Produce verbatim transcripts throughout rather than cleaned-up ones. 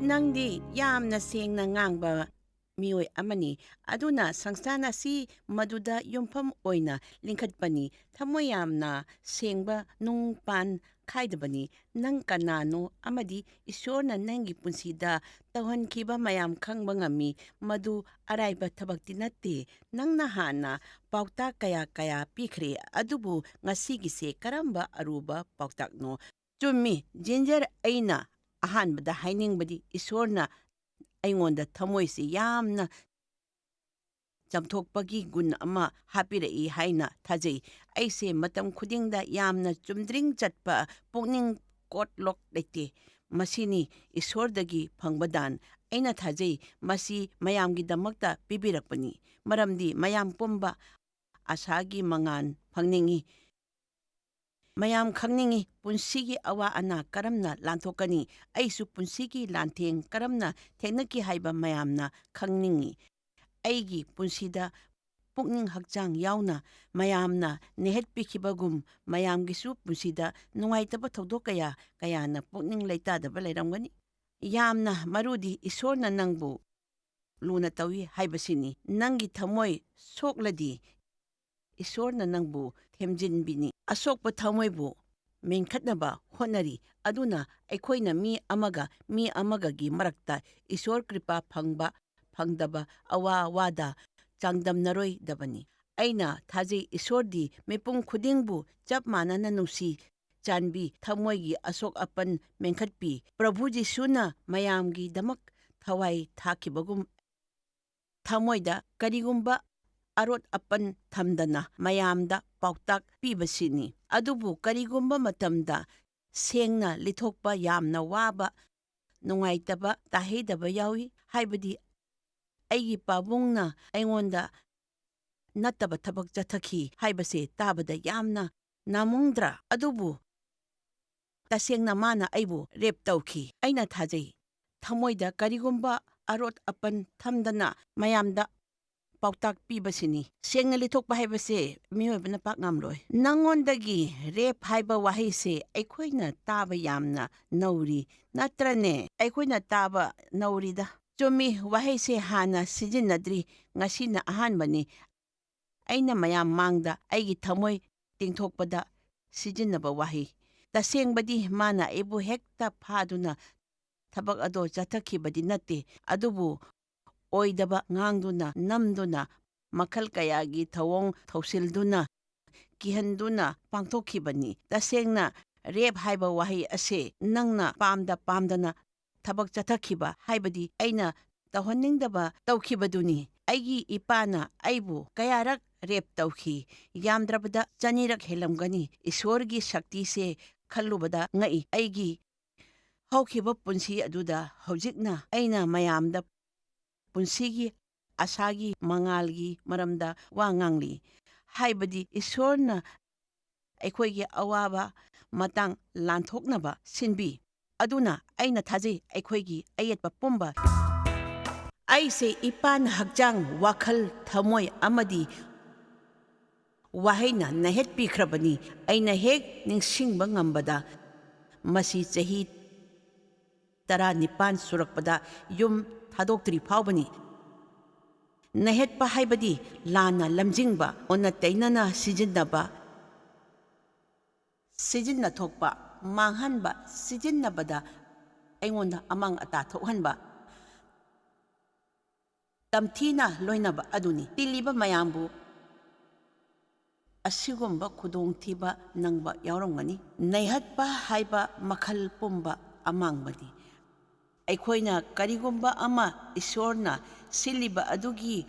ꯅꯪꯗꯤ ꯌꯥꯝꯅ ꯁꯦꯡꯅ ꯉꯥꯡꯕ ꯃꯤꯑꯣꯏ ꯑꯃꯅꯤ, ꯑꯗꯨꯅ ꯁꯪꯁꯊꯥꯟ ꯑꯁꯤ ꯃꯗꯨꯗ ꯌꯨꯝꯐꯝ ꯑꯣꯏꯅ ꯂꯤꯡꯈꯠꯄꯅꯤ꯫ ꯊꯃꯣꯏ ꯌꯥꯝꯅ ꯁꯦꯡꯕ, ꯅꯨꯡ ꯄꯥꯟ ꯈꯥꯏꯗꯕꯅꯤ꯫ ꯅꯪ ꯀꯅꯥꯅꯣ ꯑꯃꯗꯤ ꯏꯁꯣꯔꯅ ꯅꯪꯒꯤ ꯄꯨꯟꯁꯤꯗ ꯇꯧꯍꯟꯈꯤꯕ ꯃꯌꯥꯝ ꯈꯪꯕ ꯉꯝꯃꯤ꯫ ꯃꯗꯨ ꯑꯔꯥꯏꯕ ꯊꯕꯛꯇꯤ ꯅꯠꯇꯦ꯫ ꯅꯪꯅ ꯍꯥꯟꯅ ꯄꯥꯎꯇꯥꯛ ꯀꯌꯥ ꯀꯌꯥ ꯄꯤꯈ꯭ꯔꯦ, ꯑꯗꯨꯕꯨ ꯉꯁꯤꯒꯤꯁꯦ ꯀꯔꯝꯕ ꯑꯔꯨꯕ ꯄꯥꯎꯇꯥꯛꯅꯣ? ꯆꯨꯝꯃꯤ, ꯖꯤꯟꯖꯔ, ꯑꯩꯅ ꯑꯍꯥꯟꯕꯗ ꯍꯥꯏꯅꯤꯡꯕꯗꯤ ꯏꯁꯣꯔꯅ ꯑꯩꯉꯣꯟꯗ ꯊꯃꯣꯏꯁꯤ ꯌꯥꯝꯅ ꯆꯥꯝꯊꯣꯛꯄꯒꯤ ꯒꯨꯟ ꯑꯃ ꯍꯥꯞꯄꯤꯔꯛꯏ ꯍꯥꯏꯅ ꯊꯥꯖꯩ꯫ ꯑꯩꯁꯦ ꯃꯇꯝ ꯈꯨꯗꯤꯡꯗ ꯌꯥꯝꯅ ꯆꯨꯝꯗ꯭ꯔꯤꯡ ꯆꯠꯄ, ꯄꯨꯛꯅꯤꯡ ꯀꯣꯠꯂꯣꯛ ꯂꯩꯇꯦ꯫ ꯃꯁꯤꯅꯤ ꯏꯁꯣꯔꯗꯒꯤ ꯐꯪꯕ ꯗꯥꯟ꯫ ꯑꯩꯅ ꯊꯥꯖꯩ ꯃꯁꯤ ꯃꯌꯥꯝꯒꯤꯗꯃꯛꯇ ꯄꯤꯕꯤꯔꯛꯄꯅꯤ, ꯃꯔꯝꯗꯤ ꯃꯌꯥꯝ ꯄꯨꯝꯕ ꯑꯁꯥꯒꯤ ꯃꯉꯥꯜ ꯐꯪꯅꯤꯡꯏ꯫ ꯃꯌꯥꯝ ꯈꯪꯅꯤꯡꯏ ꯄꯨꯟꯁꯤꯒꯤ ꯑꯋꯥ ꯑꯅꯥ ꯀꯔꯝꯅ ꯂꯥꯟꯊꯣꯛꯀꯅꯤ, ꯑꯩꯁꯨ ꯄꯨꯟꯁꯤꯒꯤ ꯂꯥꯟꯊꯦꯡ ꯀꯔꯝꯅ ꯊꯦꯡꯅꯈꯤ ꯍꯥꯏꯕ ꯃꯌꯥꯝꯅ ꯈꯪꯅꯤꯡꯏ꯫ ꯑꯩꯒꯤ ꯄꯨꯟꯁꯤꯗ ꯄꯨꯛꯅꯤꯡ ꯍꯛꯆꯥꯡ ꯌꯥꯎꯅ ꯃꯌꯥꯝꯅ ꯅꯦꯍꯠꯄꯤꯈꯤꯕꯒꯨꯝ ꯃꯌꯥꯝꯒꯤꯁꯨ ꯄꯨꯟꯁꯤꯗ ꯅꯨꯡꯉꯥꯏꯇꯕ ꯊꯧꯗꯣꯛ ꯀꯌꯥ ꯀꯌꯥꯅ ꯄꯨꯛꯅꯤꯡ ꯂꯩꯇꯥꯗꯕ ꯂꯩꯔꯝꯒꯅꯤ꯫ ꯌꯥꯝꯅ ꯃꯔꯨꯗꯤ ꯏꯁꯣꯔꯅ ꯅꯪꯕꯨ ꯂꯨꯅ ꯇꯧꯏ ꯍꯥꯏꯕꯁꯤꯅꯤ꯫ ꯅꯪꯒꯤ ꯊꯃꯣꯏ ꯁꯣꯛꯂꯗꯤ ꯏꯁꯣꯔꯅ ꯅꯪꯕꯨ ꯊꯦꯝꯖꯤꯟꯕꯤꯅꯤ꯫ ꯑꯁꯣꯛꯄ ꯊꯃꯣꯏꯕꯨ ꯃꯦꯟꯈꯠꯅꯕ ꯍꯣꯠꯅꯔꯤ꯫ ꯑꯗꯨꯅ ꯑꯩꯈꯣꯏꯅ ꯃꯤ ꯑꯃꯒ ꯃꯤ ꯑꯃꯒꯒꯤ ꯃꯔꯛꯇ ꯏꯁꯣꯔ ꯀ꯭ꯔꯤꯄꯥ ꯐꯪꯕ ꯐꯪꯗꯕ, ꯑꯋꯥ ꯋꯥꯗ ꯆꯥꯡꯗꯝꯅꯔꯣꯏꯗꯕꯅꯤ꯫ ꯑꯩꯅ ꯊꯥꯖꯩ ꯏꯁꯣꯔꯗꯤ ꯃꯤꯄꯨꯝ ꯈꯨꯗꯤꯡꯕꯨ ꯆꯞ ꯃꯥꯟꯅꯅ ꯅꯨꯡꯁꯤ ꯆꯥꯟꯕꯤ, ꯊꯃꯣꯏꯒꯤ ꯑꯁꯣꯛ ꯑꯄꯟ ꯃꯦꯟꯈꯠꯄꯤ꯫ ꯄ꯭ꯔꯚꯨ ꯖꯤꯁꯨꯅ ꯃꯌꯥꯝꯒꯤꯗꯃꯛ ꯊꯋꯥꯏ ꯊꯥꯈꯤꯕꯒꯨꯝ ꯊꯃꯣꯏꯗ ꯀꯔꯤꯒꯨꯝꯕ ꯑꯔꯣꯠ ꯑꯄꯟ ꯊꯝꯗꯅ ꯃꯌꯥꯝꯗ ꯄꯥꯎꯇꯥꯛ ꯄꯤꯕꯁꯤꯅꯤ꯫ ꯑꯗꯨꯕꯨ ꯀꯔꯤꯒꯨꯝꯕ ꯃꯇꯝꯗ ꯁꯦꯡꯅ ꯂꯤꯊꯣꯛꯄ ꯌꯥꯝꯅ ꯋꯥꯕ, ꯅꯨꯡꯉꯥꯏꯇꯕ, ꯇꯥꯍꯩꯗꯕ ꯌꯥꯎꯏ꯫ ꯍꯥꯏꯕꯗꯤ ꯑꯩꯒꯤ ꯄꯥꯕꯨꯡꯅ ꯑꯩꯉꯣꯟꯗ ꯅꯠꯇꯕ ꯊꯕꯛ ꯆꯠꯊꯈꯤ ꯍꯥꯏꯕꯁꯦ ꯇꯥꯕꯗ ꯌꯥꯝꯅ ꯅꯥꯃꯨꯡꯗ꯭ꯔꯥ? ꯑꯗꯨꯕꯨ ꯇꯁꯦꯡꯅ ꯃꯥꯅ ꯑꯩꯕꯨ ꯔꯦꯞ ꯇꯧꯈꯤ꯫ ꯑꯩꯅ ꯊꯥꯖꯩ ꯊꯃꯣꯏꯗ ꯀꯔꯤꯒꯨꯝꯕ ꯑꯔꯣꯠ ꯑꯄꯟ ꯊꯝꯗꯅ ꯃꯌꯥꯝꯗ ꯄꯥꯎꯇꯥꯛ ꯄꯤꯕꯁꯤꯅꯤ꯫ ꯁꯦꯡꯅ ꯂꯤꯊꯣꯛꯄ ꯍꯥꯏꯕꯁꯦ ꯃꯤꯑꯣꯏꯕꯅ ꯄꯥꯛ ꯉꯝꯂꯣꯏ꯫ ꯅꯪꯉꯣꯟꯗꯒꯤ ꯔꯦꯞ ꯍꯥꯏꯕ ꯋꯥꯍꯩꯁꯦ ꯑꯩꯈꯣꯏꯅ ꯇꯥꯕ ꯌꯥꯝꯅ ꯅꯧꯔꯤ, ꯅꯠꯇ꯭ꯔꯅꯦ? ꯑꯩꯈꯣꯏꯅ ꯇꯥꯕ ꯅꯧꯔꯤꯗ꯫ ꯆꯨꯝꯃꯤ, ꯋꯥꯍꯩꯁꯦ ꯍꯥꯟꯅ ꯁꯤꯖꯤꯟꯅꯗ꯭ꯔꯤ, ꯉꯁꯤꯅ ꯑꯍꯥꯟꯕꯅꯤ꯫ ꯑꯩꯅ ꯃꯌꯥꯝ ꯃꯥꯡꯗ ꯑꯩꯒꯤ ꯊꯃꯣꯏ ꯇꯤꯡꯊꯣꯛꯄꯗ ꯁꯤꯖꯤꯟꯅꯕ ꯋꯥꯍꯩ꯫ ꯇꯁꯦꯡꯕꯗꯤ ꯃꯥꯅ ꯑꯩꯕꯨ ꯍꯦꯛꯇ ꯐꯥꯗꯨꯅ ꯊꯕꯛ ꯑꯗꯣ ꯆꯠꯊꯈꯤꯕꯗꯤ ꯅꯠꯇꯦ, ꯑꯗꯨꯕꯨ ꯑꯣꯏꯗꯕ ꯉꯥꯡꯗꯨꯅ, ꯅꯝꯗꯨꯅ, ꯃꯈꯜ ꯀꯌꯥꯒꯤ ꯊꯧꯑꯣꯡ ꯊꯧꯁꯤꯜꯗꯨꯅ, ꯀꯤꯍꯟꯗꯨꯅ ꯄꯥꯡꯊꯣꯛꯈꯤꯕꯅꯤ꯫ ꯇꯁꯦꯡꯅ, ꯔꯦꯞ ꯍꯥꯏꯕ ꯋꯥꯍꯩ ꯑꯁꯦ ꯅꯪꯅ ꯄꯥꯝꯗ ꯄꯥꯝꯗꯅ ꯊꯕꯛ ꯆꯠꯊꯈꯤꯕ, ꯍꯥꯏꯕꯗꯤ ꯑꯩꯅ ꯇꯧꯍꯟꯅꯤꯡꯗꯕ ꯇꯧꯈꯤꯕꯗꯨꯅꯤ꯫ ꯑꯩꯒꯤ ꯏꯄꯥꯅ ꯑꯩꯕꯨ ꯀꯌꯥꯔꯛ ꯔꯦꯞ ꯇꯧꯈꯤ, ꯌꯥꯝꯗ꯭ꯔꯕꯗ ꯆꯅꯤꯔꯛ ꯍꯦꯜꯂꯝꯒꯅꯤ꯫ ꯏꯁꯣꯔꯒꯤ ꯁꯛꯇꯤꯁꯦ ꯈꯜꯂꯨꯕꯗ ꯉꯛꯏ꯫ ꯑꯩꯒꯤ ꯍꯧꯈꯤꯕ ꯄꯨꯟꯁꯤ ꯑꯗꯨꯗ ꯍꯧꯖꯤꯛꯅ ꯑꯩꯅ ꯃꯌꯥꯝꯗ ꯄꯨꯟꯁꯤꯒꯤ ꯑꯁꯥꯒꯤ ꯃꯉꯥꯜꯒꯤ ꯃꯔꯝꯗ ꯋꯥ ꯉꯥꯡꯂꯤ꯫ ꯍꯥꯏꯕꯗꯤ ꯏꯁꯣꯔꯅ ꯑꯩꯈꯣꯏꯒꯤ ꯑꯋꯥꯕ ꯃꯇꯥꯡ ꯂꯥꯟꯊꯣꯛꯅꯕ ꯁꯤꯟꯕꯤ꯫ ꯑꯗꯨꯅ ꯑꯩꯅ ꯊꯥꯖꯩ ꯑꯩꯈꯣꯏꯒꯤ ꯑꯌꯦꯠꯄ ꯄꯨꯝꯕ꯫ ꯑꯩꯁꯦ ꯏꯄꯥꯅ ꯍꯛꯆꯥꯡ, ꯋꯥꯈꯜ, ꯊꯃꯣꯏ ꯑꯃꯗꯤ ꯋꯥꯍꯩꯅ ꯅꯩꯍꯠꯄꯤꯈ꯭ꯔꯕꯅꯤ꯫ ꯑꯩꯅ ꯍꯦꯛ ꯅꯤꯡꯁꯤꯡꯕ ꯉꯝꯕꯗ ꯃꯁꯤ ꯆꯍꯤ ꯇꯔꯥꯅꯤꯄꯥꯟ ꯁꯨꯔꯛꯄꯗ ꯌꯨꯝ ꯊꯥꯗꯣꯛꯇ꯭ꯔꯤ ꯐꯥꯎꯕꯅꯤ꯫ ꯅꯩꯍꯠꯄ ꯍꯥꯏꯕꯗꯤ ꯂꯥꯟꯅ ꯂꯝꯖꯤꯡꯕ, ꯑꯣꯟꯅ ꯇꯩꯅꯅ ꯁꯤꯖꯤꯟꯅꯕ, ꯁꯤꯖꯤꯟꯅꯊꯣꯛꯄ, ꯃꯥꯡꯍꯟꯕ, ꯁꯤꯖꯤꯟꯅꯕꯗ ꯑꯩꯉꯣꯟꯗ ꯑꯃꯥꯡ ꯑꯇꯥ ꯊꯣꯛꯍꯟꯕ, ꯇꯝꯊꯤꯅ ꯂꯣꯏꯅꯕ ꯑꯗꯨꯅꯤ꯫ ꯇꯤꯜꯂꯤꯕ ꯃꯌꯥꯝꯕꯨ ꯑꯁꯤꯒꯨꯝꯕ ꯈꯨꯗꯣꯡꯊꯤꯕ ꯅꯪꯕ ꯌꯥꯎꯔꯝꯒꯅꯤ꯫ ꯅꯩꯍꯠꯄ ꯍꯥꯏꯕ ꯃꯈꯜ ꯄꯨꯝꯕ ꯑꯃꯥꯡꯕꯅꯤ꯫ ꯑꯩꯈꯣꯏꯅ ꯀꯔꯤꯒꯨꯝꯕ ꯑꯃ ꯏꯁꯣꯔꯅ ꯁꯤꯜꯂꯤꯕ ꯑꯗꯨꯒꯤ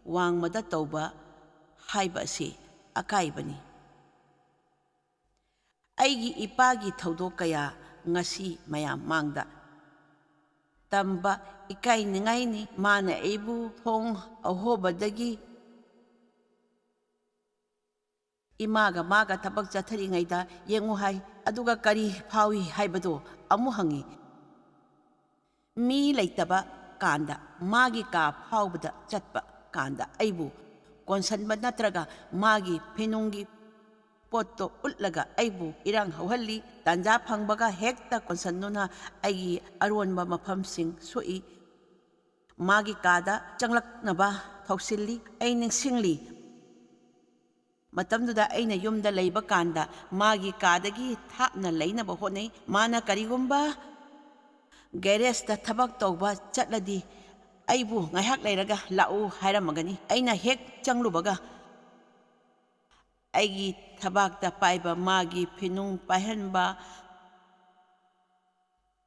ꯋꯥꯡꯃꯗ ꯇꯧꯕ ꯍꯥꯏꯕ ꯑꯁꯤ ꯑꯀꯥꯏꯕꯅꯤ꯫ ꯑꯩꯒꯤ ꯏꯄꯥꯒꯤ ꯊꯧꯗꯣꯛ ꯀꯌꯥ ꯉꯁꯤ ꯃꯌꯥꯝ ꯃꯥꯡꯗ ꯇꯝꯕ ꯏꯀꯥꯏꯅꯤꯡꯉꯥꯏꯅꯤ꯫ ꯃꯥꯅ ꯑꯩꯕꯨ ꯊꯣꯡ ꯑꯍꯣꯕꯗꯒꯤ ꯏꯃꯥꯒ ꯃꯥꯒ ꯊꯕꯛ ꯆꯠꯊꯔꯤꯉꯩꯗ ꯌꯦꯡꯉꯨ ꯍꯥꯏ, ꯑꯗꯨꯒ ꯀꯔꯤ ꯐꯥꯎꯏ ꯍꯥꯏꯕꯗꯨ ꯑꯃꯨꯛ ꯍꯪꯉꯤ꯫ ꯃꯤ ꯂꯩꯇꯕ ꯀꯥꯟꯗ ꯃꯥꯒꯤ ꯀꯥ ꯐꯥꯎꯕꯗ ꯆꯠꯄ꯫ ꯀꯥꯟꯗ ꯑꯩꯕꯨ ꯀꯣꯟꯁꯟꯕ ꯅꯠꯇ꯭ꯔꯒ ꯃꯥꯒꯤ ꯐꯤꯅꯨꯡꯒꯤ ꯄꯣꯠꯇꯣ ꯎꯠꯂꯒ ꯑꯩꯕꯨ ꯏꯔꯥꯡ ꯍꯧꯍꯜꯂꯤ꯫ ꯇꯥꯟꯖꯥ ꯐꯪꯕꯒ ꯍꯦꯛꯇ ꯀꯣꯟꯁꯟꯗꯨꯅ ꯑꯩꯒꯤ ꯑꯔꯣꯟꯕ ꯃꯐꯝꯁꯤꯡ ꯁꯣꯛꯏ꯫ ꯃꯥꯒꯤ ꯀꯥꯗ ꯆꯪꯂꯛꯅꯕ ꯊꯧꯁꯤꯜꯂꯤ꯫ ꯑꯩ ꯅꯤꯡꯁꯤꯡꯂꯤ, ꯃꯇꯝꯗꯨꯗ ꯑꯩꯅ ꯌꯨꯝꯗ ꯂꯩꯕ ꯀꯥꯟꯗ ꯃꯥꯒꯤ ꯀꯥꯗꯒꯤ ꯊꯥꯞꯅ ꯂꯩꯅꯕ ꯍꯣꯠꯅꯩ꯫ ꯃꯥꯅ ꯀꯔꯤꯒꯨꯝꯕ ꯒꯦꯔꯦꯖꯇ ꯊꯕꯛ ꯇꯧꯕ ꯆꯠꯂꯗꯤ ꯑꯩꯕꯨ ꯉꯥꯏꯍꯥꯛ ꯂꯩꯔꯒ ꯂꯥꯛꯎ ꯍꯥꯏꯔꯝꯃꯒꯅꯤ꯫ ꯑꯩꯅ ꯍꯦꯛ ꯆꯪꯂꯨꯕꯒ ꯑꯩꯒꯤ ꯊꯕꯥꯛꯇ ꯄꯥꯏꯕ ꯃꯥꯒꯤ ꯐꯤꯅꯨꯡ ꯄꯥꯏꯍꯟꯕ,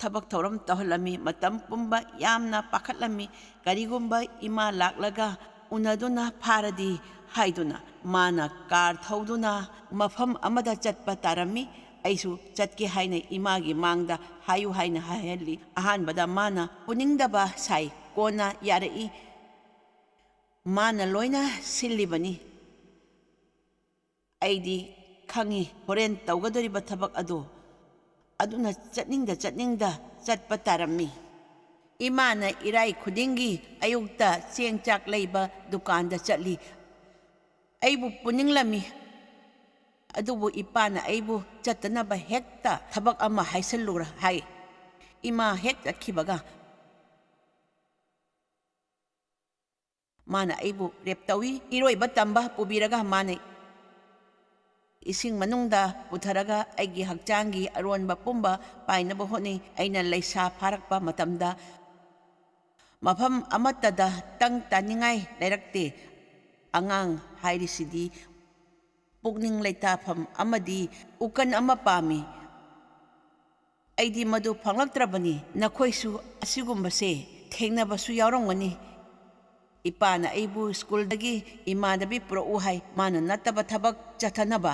ꯊꯕꯛ ꯊꯧꯔꯝ ꯇꯧꯍꯜꯂꯝꯃꯤ꯫ ꯃꯇꯝ ꯄꯨꯝꯕ ꯌꯥꯝꯅ ꯄꯥꯈꯠꯂꯝꯃꯤ꯫ ꯀꯔꯤꯒꯨꯝꯕ ꯏꯃꯥ ꯂꯥꯛꯂꯒ ꯎꯅꯗꯨꯅ ꯐꯥꯔꯗꯤ ꯍꯥꯏꯗꯨꯅ ꯃꯥꯅ ꯀꯥꯔ ꯊꯧꯗꯨꯅ ꯃꯐꯝ ꯑꯃꯗ ꯆꯠꯄ ꯇꯥꯔꯝꯃꯤ꯫ ꯑꯩꯁꯨ ꯆꯠꯀꯦ ꯍꯥꯏꯅ ꯏꯃꯥꯒꯤ ꯃꯥꯡꯗ ꯍꯥꯏꯌꯨ ꯍꯥꯏꯅ ꯍꯥꯏꯍꯜꯂꯤ꯫ ꯑꯍꯥꯟꯕꯗ ꯃꯥꯅ ꯄꯨꯅꯤꯡꯗꯕ ꯁꯥꯏ, ꯀꯣꯟꯅ ꯌꯥꯔꯛꯏ꯫ ꯃꯥꯅ ꯂꯣꯏꯅ ꯁꯤꯜꯂꯤꯕꯅꯤ꯫ ꯑꯩꯗꯤ ꯈꯪꯏ ꯍꯣꯔꯦꯟ ꯇꯧꯒꯗꯧꯔꯤꯕ ꯊꯕꯛ ꯑꯗꯣ꯫ ꯑꯗꯨꯅ ꯆꯠꯅꯤꯡꯗ ꯆꯠꯅꯤꯡꯗ ꯆꯠꯄ ꯇꯥꯔꯝꯃꯤ꯫ ꯏꯃꯥꯅ ꯏꯔꯥꯏ ꯈꯨꯗꯤꯡꯒꯤ ꯑꯌꯨꯛꯇ ꯆꯦꯡ ꯆꯥꯛ ꯂꯩꯕ ꯗꯨꯀꯥꯟꯗ ꯆꯠꯂꯤ꯫ ꯑꯩꯕꯨ ꯄꯨꯅꯤꯡꯂꯝꯃꯤ꯫ ꯑꯗꯨꯕꯨ ꯏꯄꯥꯅ ꯑꯩꯕꯨ ꯆꯠꯇꯅꯕ ꯍꯦꯛꯇ ꯊꯕꯛ ꯑꯃ ꯍꯥꯏꯁꯜꯂꯨꯔ ꯍꯥꯏ꯫ ꯏꯃꯥ ꯍꯦꯛ ꯆꯠꯈꯤꯕꯒ ꯃꯥꯅ ꯑꯩꯕꯨ ꯔꯦꯞ ꯇꯧꯏ꯫ ꯏꯔꯣꯏꯕ ꯇꯝꯕ ꯄꯨꯕꯤꯔꯒ ꯃꯥꯅ ꯏꯁꯤꯡ ꯃꯅꯨꯡꯗ ꯄꯨꯊꯔꯒ ꯑꯩꯒꯤ ꯍꯛꯆꯥꯡꯒꯤ ꯑꯔꯣꯟꯕ ꯄꯨꯝꯕ ꯄꯥꯏꯅꯕ ꯍꯣꯠꯅꯩ꯫ ꯑꯩꯅ ꯂꯩꯁꯥ ꯐꯥꯔꯛꯄ ꯃꯇꯝꯗ ꯃꯐꯝ ꯑꯃꯠꯇꯗ ꯇꯪ ꯇꯥꯅꯤꯡꯉꯥꯏ ꯂꯩꯔꯛꯇꯦ꯫ ꯑꯉꯥꯡ ꯍꯥꯏꯔꯤꯁꯤꯗꯤ ꯄꯨꯛꯅꯤꯡ ꯂꯩꯇꯥꯐꯝ ꯑꯃꯗꯤ ꯎꯀꯟ ꯑꯃ ꯄꯥꯝꯃꯤ꯫ ꯑꯩꯗꯤ ꯃꯗꯨ ꯐꯪꯂꯛꯇ꯭ꯔꯕꯅꯤ꯫ ꯅꯈꯣꯏꯁꯨ ꯑꯁꯤꯒꯨꯝꯕꯁꯦ ꯊꯦꯡꯅꯕꯁꯨ ꯌꯥꯎꯔꯝꯒꯅꯤ꯫ ꯏꯄꯥꯅ ꯑꯩꯕꯨ ꯁ꯭ꯀꯨꯜꯗꯒꯤ ꯏꯃꯥꯟꯅꯕꯤ ꯄꯨꯔꯛꯎ ꯍꯥꯏ꯫ ꯃꯥꯅ ꯅꯠꯇꯕ ꯊꯕꯛ ꯆꯠꯊꯅꯕ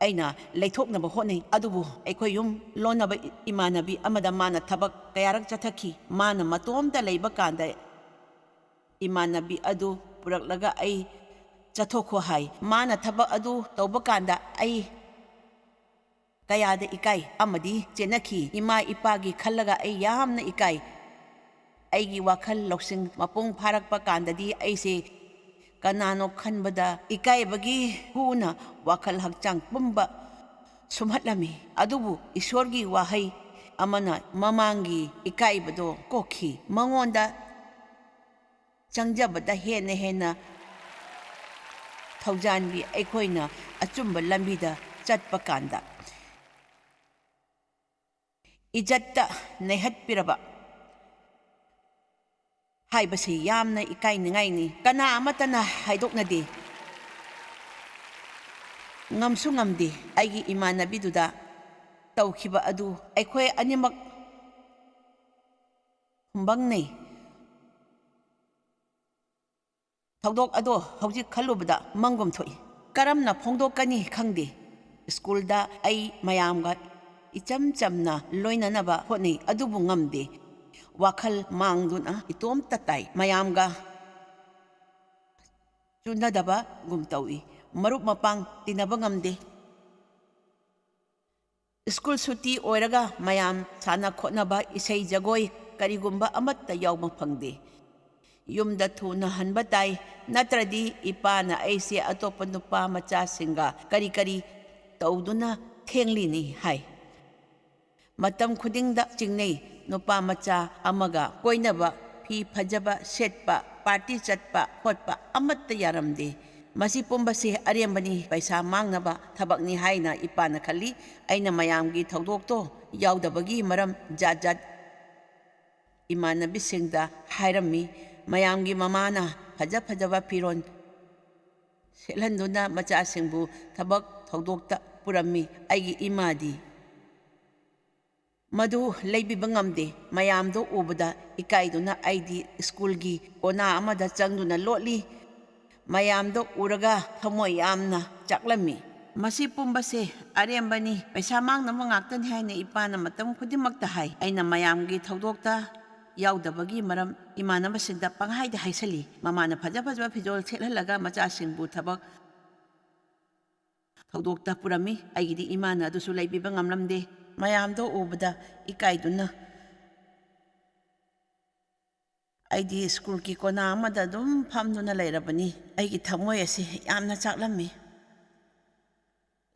ꯑꯩꯅ ꯂꯩꯊꯣꯛꯅꯕ ꯍꯣꯠꯅꯩ꯫ ꯑꯗꯨꯕꯨ ꯑꯩꯈꯣꯏ ꯌꯨꯝ ꯂꯣꯟꯅꯕ ꯏꯃꯥꯟꯅꯕꯤ ꯑꯃꯗ ꯃꯥꯅ ꯊꯕꯛ ꯀꯌꯥꯔꯛ ꯆꯠꯊꯈꯤ꯫ ꯃꯥꯅ ꯃꯇꯣꯝꯇ ꯂꯩꯕ ꯀꯥꯟꯗ ꯏꯃꯥꯟꯅꯕꯤ ꯑꯗꯨ ꯄꯨꯔꯛꯂꯒ ꯑꯩ ꯆꯠꯊꯣꯛꯈꯣ ꯍꯥꯏ꯫ ꯃꯥꯅ ꯊꯕꯛ ꯑꯗꯨ ꯇꯧꯕ ꯀꯥꯟꯗ ꯑꯩ ꯀꯌꯥꯗ ꯏꯀꯥꯏ ꯑꯃꯗꯤ ꯆꯦꯟꯅꯈꯤ꯫ ꯏꯃꯥ ꯏꯄꯥꯒꯤ ꯈꯜꯂꯒ ꯑꯩ ꯌꯥꯝꯅ ꯏꯀꯥꯏ꯫ ꯑꯩꯒꯤ ꯋꯥꯈꯜ ꯂꯧꯁꯤꯡ ꯃꯄꯨꯡ ꯐꯥꯔꯛꯄ ꯀꯥꯟꯗꯗꯤ ꯑꯩꯁꯦ ꯀꯅꯥꯅꯣ ꯈꯟꯕꯗ ꯏꯀꯥꯏꯕꯒꯤ ꯍꯨꯅ ꯋꯥꯈꯜ ꯍꯛꯆꯥꯡ ꯄꯨꯝꯕ ꯁꯨꯝꯍꯠꯂꯝꯃꯤ꯫ ꯑꯗꯨꯕꯨ ꯏꯁꯣꯔꯒꯤ ꯋꯥꯍꯩ ꯑꯃꯅ ꯃꯃꯥꯡꯒꯤ ꯏꯀꯥꯏꯕꯗꯣ ꯀꯣꯛꯈꯤ꯫ ꯃꯉꯣꯟꯗ ꯆꯪꯖꯕꯗ ꯍꯦꯟꯅ ꯍꯦꯟꯅ ꯊꯧꯖꯥꯟꯕꯤ ꯑꯩꯈꯣꯏꯅ ꯑꯆꯨꯝꯕ ꯂꯝꯕꯤꯗ ꯆꯠꯄ ꯀꯥꯟꯗ ꯏꯖꯠꯇ ꯅꯩꯍꯠꯄꯤꯔꯕ ꯍꯥꯏꯕꯁꯤ ꯌꯥꯝꯅ ꯏꯀꯥꯏꯅꯤꯡꯉꯥꯏꯅꯤ꯫ ꯀꯅꯥ ꯑꯃꯠꯇꯅ ꯍꯥꯏꯗꯣꯛꯅꯗꯦ, ꯉꯝꯁꯨ ꯉꯝꯗꯦ꯫ ꯑꯩꯒꯤ ꯏꯃꯥꯟꯅꯕꯤꯗꯨꯗ ꯇꯧꯈꯤꯕ ꯑꯗꯨ ꯑꯩꯈꯣꯏ ꯑꯅꯤꯃꯛ ꯈꯨꯝꯕꯪꯅꯩ꯫ ꯊꯧꯗꯣꯛ ꯑꯗꯣ ꯍꯧꯖꯤꯛ ꯈꯜꯂꯨꯕꯗ ꯃꯪꯒꯨꯝ ꯊꯣꯛꯏ꯫ ꯀꯔꯝꯅ ꯐꯣꯡꯗꯣꯛꯀꯅꯤ ꯈꯪꯗꯦ꯫ ꯁ꯭ꯀꯨꯜꯗ ꯑꯩ ꯃꯌꯥꯝꯒ ꯏꯆꯝ ꯆꯝꯅ ꯂꯣꯏꯅꯅꯕ ꯍꯣꯠꯅꯩ, ꯑꯗꯨꯕꯨ ꯉꯝꯗꯦ꯫ ꯋꯥꯈꯜ ꯃꯥꯡꯗꯨꯅ ꯏꯇꯣꯝꯇ ꯇꯥꯏ꯫ ꯃꯌꯥꯝꯒ ꯆꯨꯅꯗꯕꯒꯨꯝ ꯇꯧꯏ꯫ ꯃꯔꯨꯞ ꯃꯄꯥꯡ ꯇꯤꯟꯅꯕ ꯉꯝꯗꯦ꯫ ꯁ꯭ꯀꯨꯜ ꯁꯨꯇꯤ ꯑꯣꯏꯔꯒ ꯃꯌꯥꯝ ꯁꯥꯟꯅ ꯈꯣꯠꯅꯕ, ꯏꯁꯩ ꯖꯒꯣꯏ, ꯀꯔꯤꯒꯨꯝꯕ ꯑꯃꯠꯇ ꯌꯥꯎꯕ ꯐꯪꯗꯦ꯫ ꯌꯨꯝꯗ ꯊꯨꯅ ꯍꯟꯕ ꯇꯥꯏ, ꯅꯠꯇ꯭ꯔꯗꯤ ꯏꯄꯥꯅ ꯑꯩꯁꯦ ꯑꯇꯣꯞꯄ ꯅꯨꯄꯥ ꯃꯆꯥꯁꯤꯡꯒ ꯀꯔꯤ ꯀꯔꯤ ꯇꯧꯗꯨꯅ ꯊꯦꯡꯂꯤꯅꯤ ꯍꯥꯏ꯫ ꯃꯇꯝ ꯈꯨꯗꯤꯡꯗ ꯆꯤꯡꯅꯩ꯫ ꯅꯨꯄꯥ ꯃꯆꯥ ꯑꯃꯒ ꯀꯣꯏꯅꯕ, ꯐꯤ ꯐꯖꯕ ꯁꯦꯠꯄ, ꯄꯥꯔꯇꯤ ꯆꯠꯄ ꯈꯣꯠꯄ ꯑꯃꯠꯇ ꯌꯥꯔꯝꯗꯦ꯫ ꯃꯁꯤ ꯄꯨꯝꯕꯁꯦ ꯑꯔꯦꯝꯕꯅꯤ, ꯄꯩꯁꯥ ꯃꯥꯡꯅꯕ ꯊꯕꯛꯅꯤ ꯍꯥꯏꯅ ꯏꯄꯥꯅ ꯈꯜꯂꯤ꯫ ꯑꯩꯅ ꯃꯌꯥꯝꯒꯤ ꯊꯧꯗꯣꯛꯇꯣ ꯌꯥꯎꯗꯕꯒꯤ ꯃꯔꯝ ꯖꯥꯠ ꯖꯥꯠ ꯏꯃꯥꯟꯅꯕꯤꯁꯤꯡꯗ ꯍꯥꯏꯔꯝꯃꯤ꯫ ꯃꯌꯥꯝꯒꯤ ꯃꯃꯥꯅ ꯐꯖ ꯐꯖꯕ ꯐꯤꯔꯣꯜ ꯁꯦꯠꯍꯟꯗꯨꯅ ꯃꯆꯥꯁꯤꯡꯕꯨ ꯊꯕꯛ ꯊꯧꯗꯣꯛꯇ ꯄꯨꯔꯝꯃꯤ꯫ ꯑꯩꯒꯤ ꯏꯃꯥꯗꯤ ꯃꯗꯨ ꯂꯩꯕꯤꯕ ꯉꯝꯗꯦ꯫ ꯃꯌꯥꯝꯗꯣ ꯎꯕꯗ ꯏꯀꯥꯏꯗꯨꯅ ꯑꯩꯗꯤ ꯁ꯭ꯀꯨꯜꯒꯤ ꯀꯣꯅꯥ ꯑꯃꯗ ꯆꯪꯗꯨꯅ ꯂꯣꯠꯂꯤ꯫ ꯃꯌꯥꯝꯗꯣ ꯎꯔꯒ ꯊꯃꯣꯏ ꯌꯥꯝꯅ ꯆꯥꯛꯂꯝꯃꯤ꯫ ꯃꯁꯤ ꯄꯨꯝꯕꯁꯦ ꯑꯔꯦꯝꯕꯅꯤ, ꯄꯩꯁꯥ ꯃꯥꯡꯅꯕ ꯉꯥꯛꯇꯅꯤ ꯍꯥꯏꯅ ꯏꯄꯥꯅ ꯃꯇꯝ ꯈꯨꯗꯤꯡꯃꯛꯇ ꯍꯥꯏ꯫ ꯑꯩꯅ ꯃꯌꯥꯝꯒꯤ ꯊꯧꯗꯣꯛꯇ ꯌꯥꯎꯗꯕꯒꯤ ꯃꯔꯝ ꯏꯃꯥꯟꯅꯕꯁꯤꯡꯗ ꯄꯪꯍꯥꯏꯗ ꯍꯥꯏꯁꯜꯂꯤ꯫ ꯃꯃꯥꯅ ꯐꯖ ꯐꯖꯕ ꯐꯤꯖꯣꯜ ꯁꯦꯠꯍꯜꯂꯒ ꯃꯆꯥꯁꯤꯡꯕꯨ ꯊꯕꯛ ꯊꯧꯗꯣꯛꯇ ꯄꯨꯔꯝꯃꯤ꯫ ꯑꯩꯒꯤꯗꯤ ꯏꯃꯥꯅ ꯑꯗꯨꯁꯨ ꯂꯩꯕꯤꯕ ꯉꯝꯂꯝꯗꯦ꯫ ꯃꯌꯥꯝꯗꯣ ꯎꯕꯗ ꯏꯀꯥꯏꯗꯨꯅ ꯑꯩꯗꯤ ꯁ꯭ꯀꯨꯜꯒꯤ ꯀꯣꯅꯥ ꯑꯃꯗ ꯑꯗꯨꯝ ꯐꯝꯗꯨꯅ ꯂꯩꯔꯕꯅꯤ꯫ ꯑꯩꯒꯤ ꯊꯃꯣꯏ ꯑꯁꯤ ꯌꯥꯝꯅ ꯆꯥꯛꯂꯝꯃꯤ꯫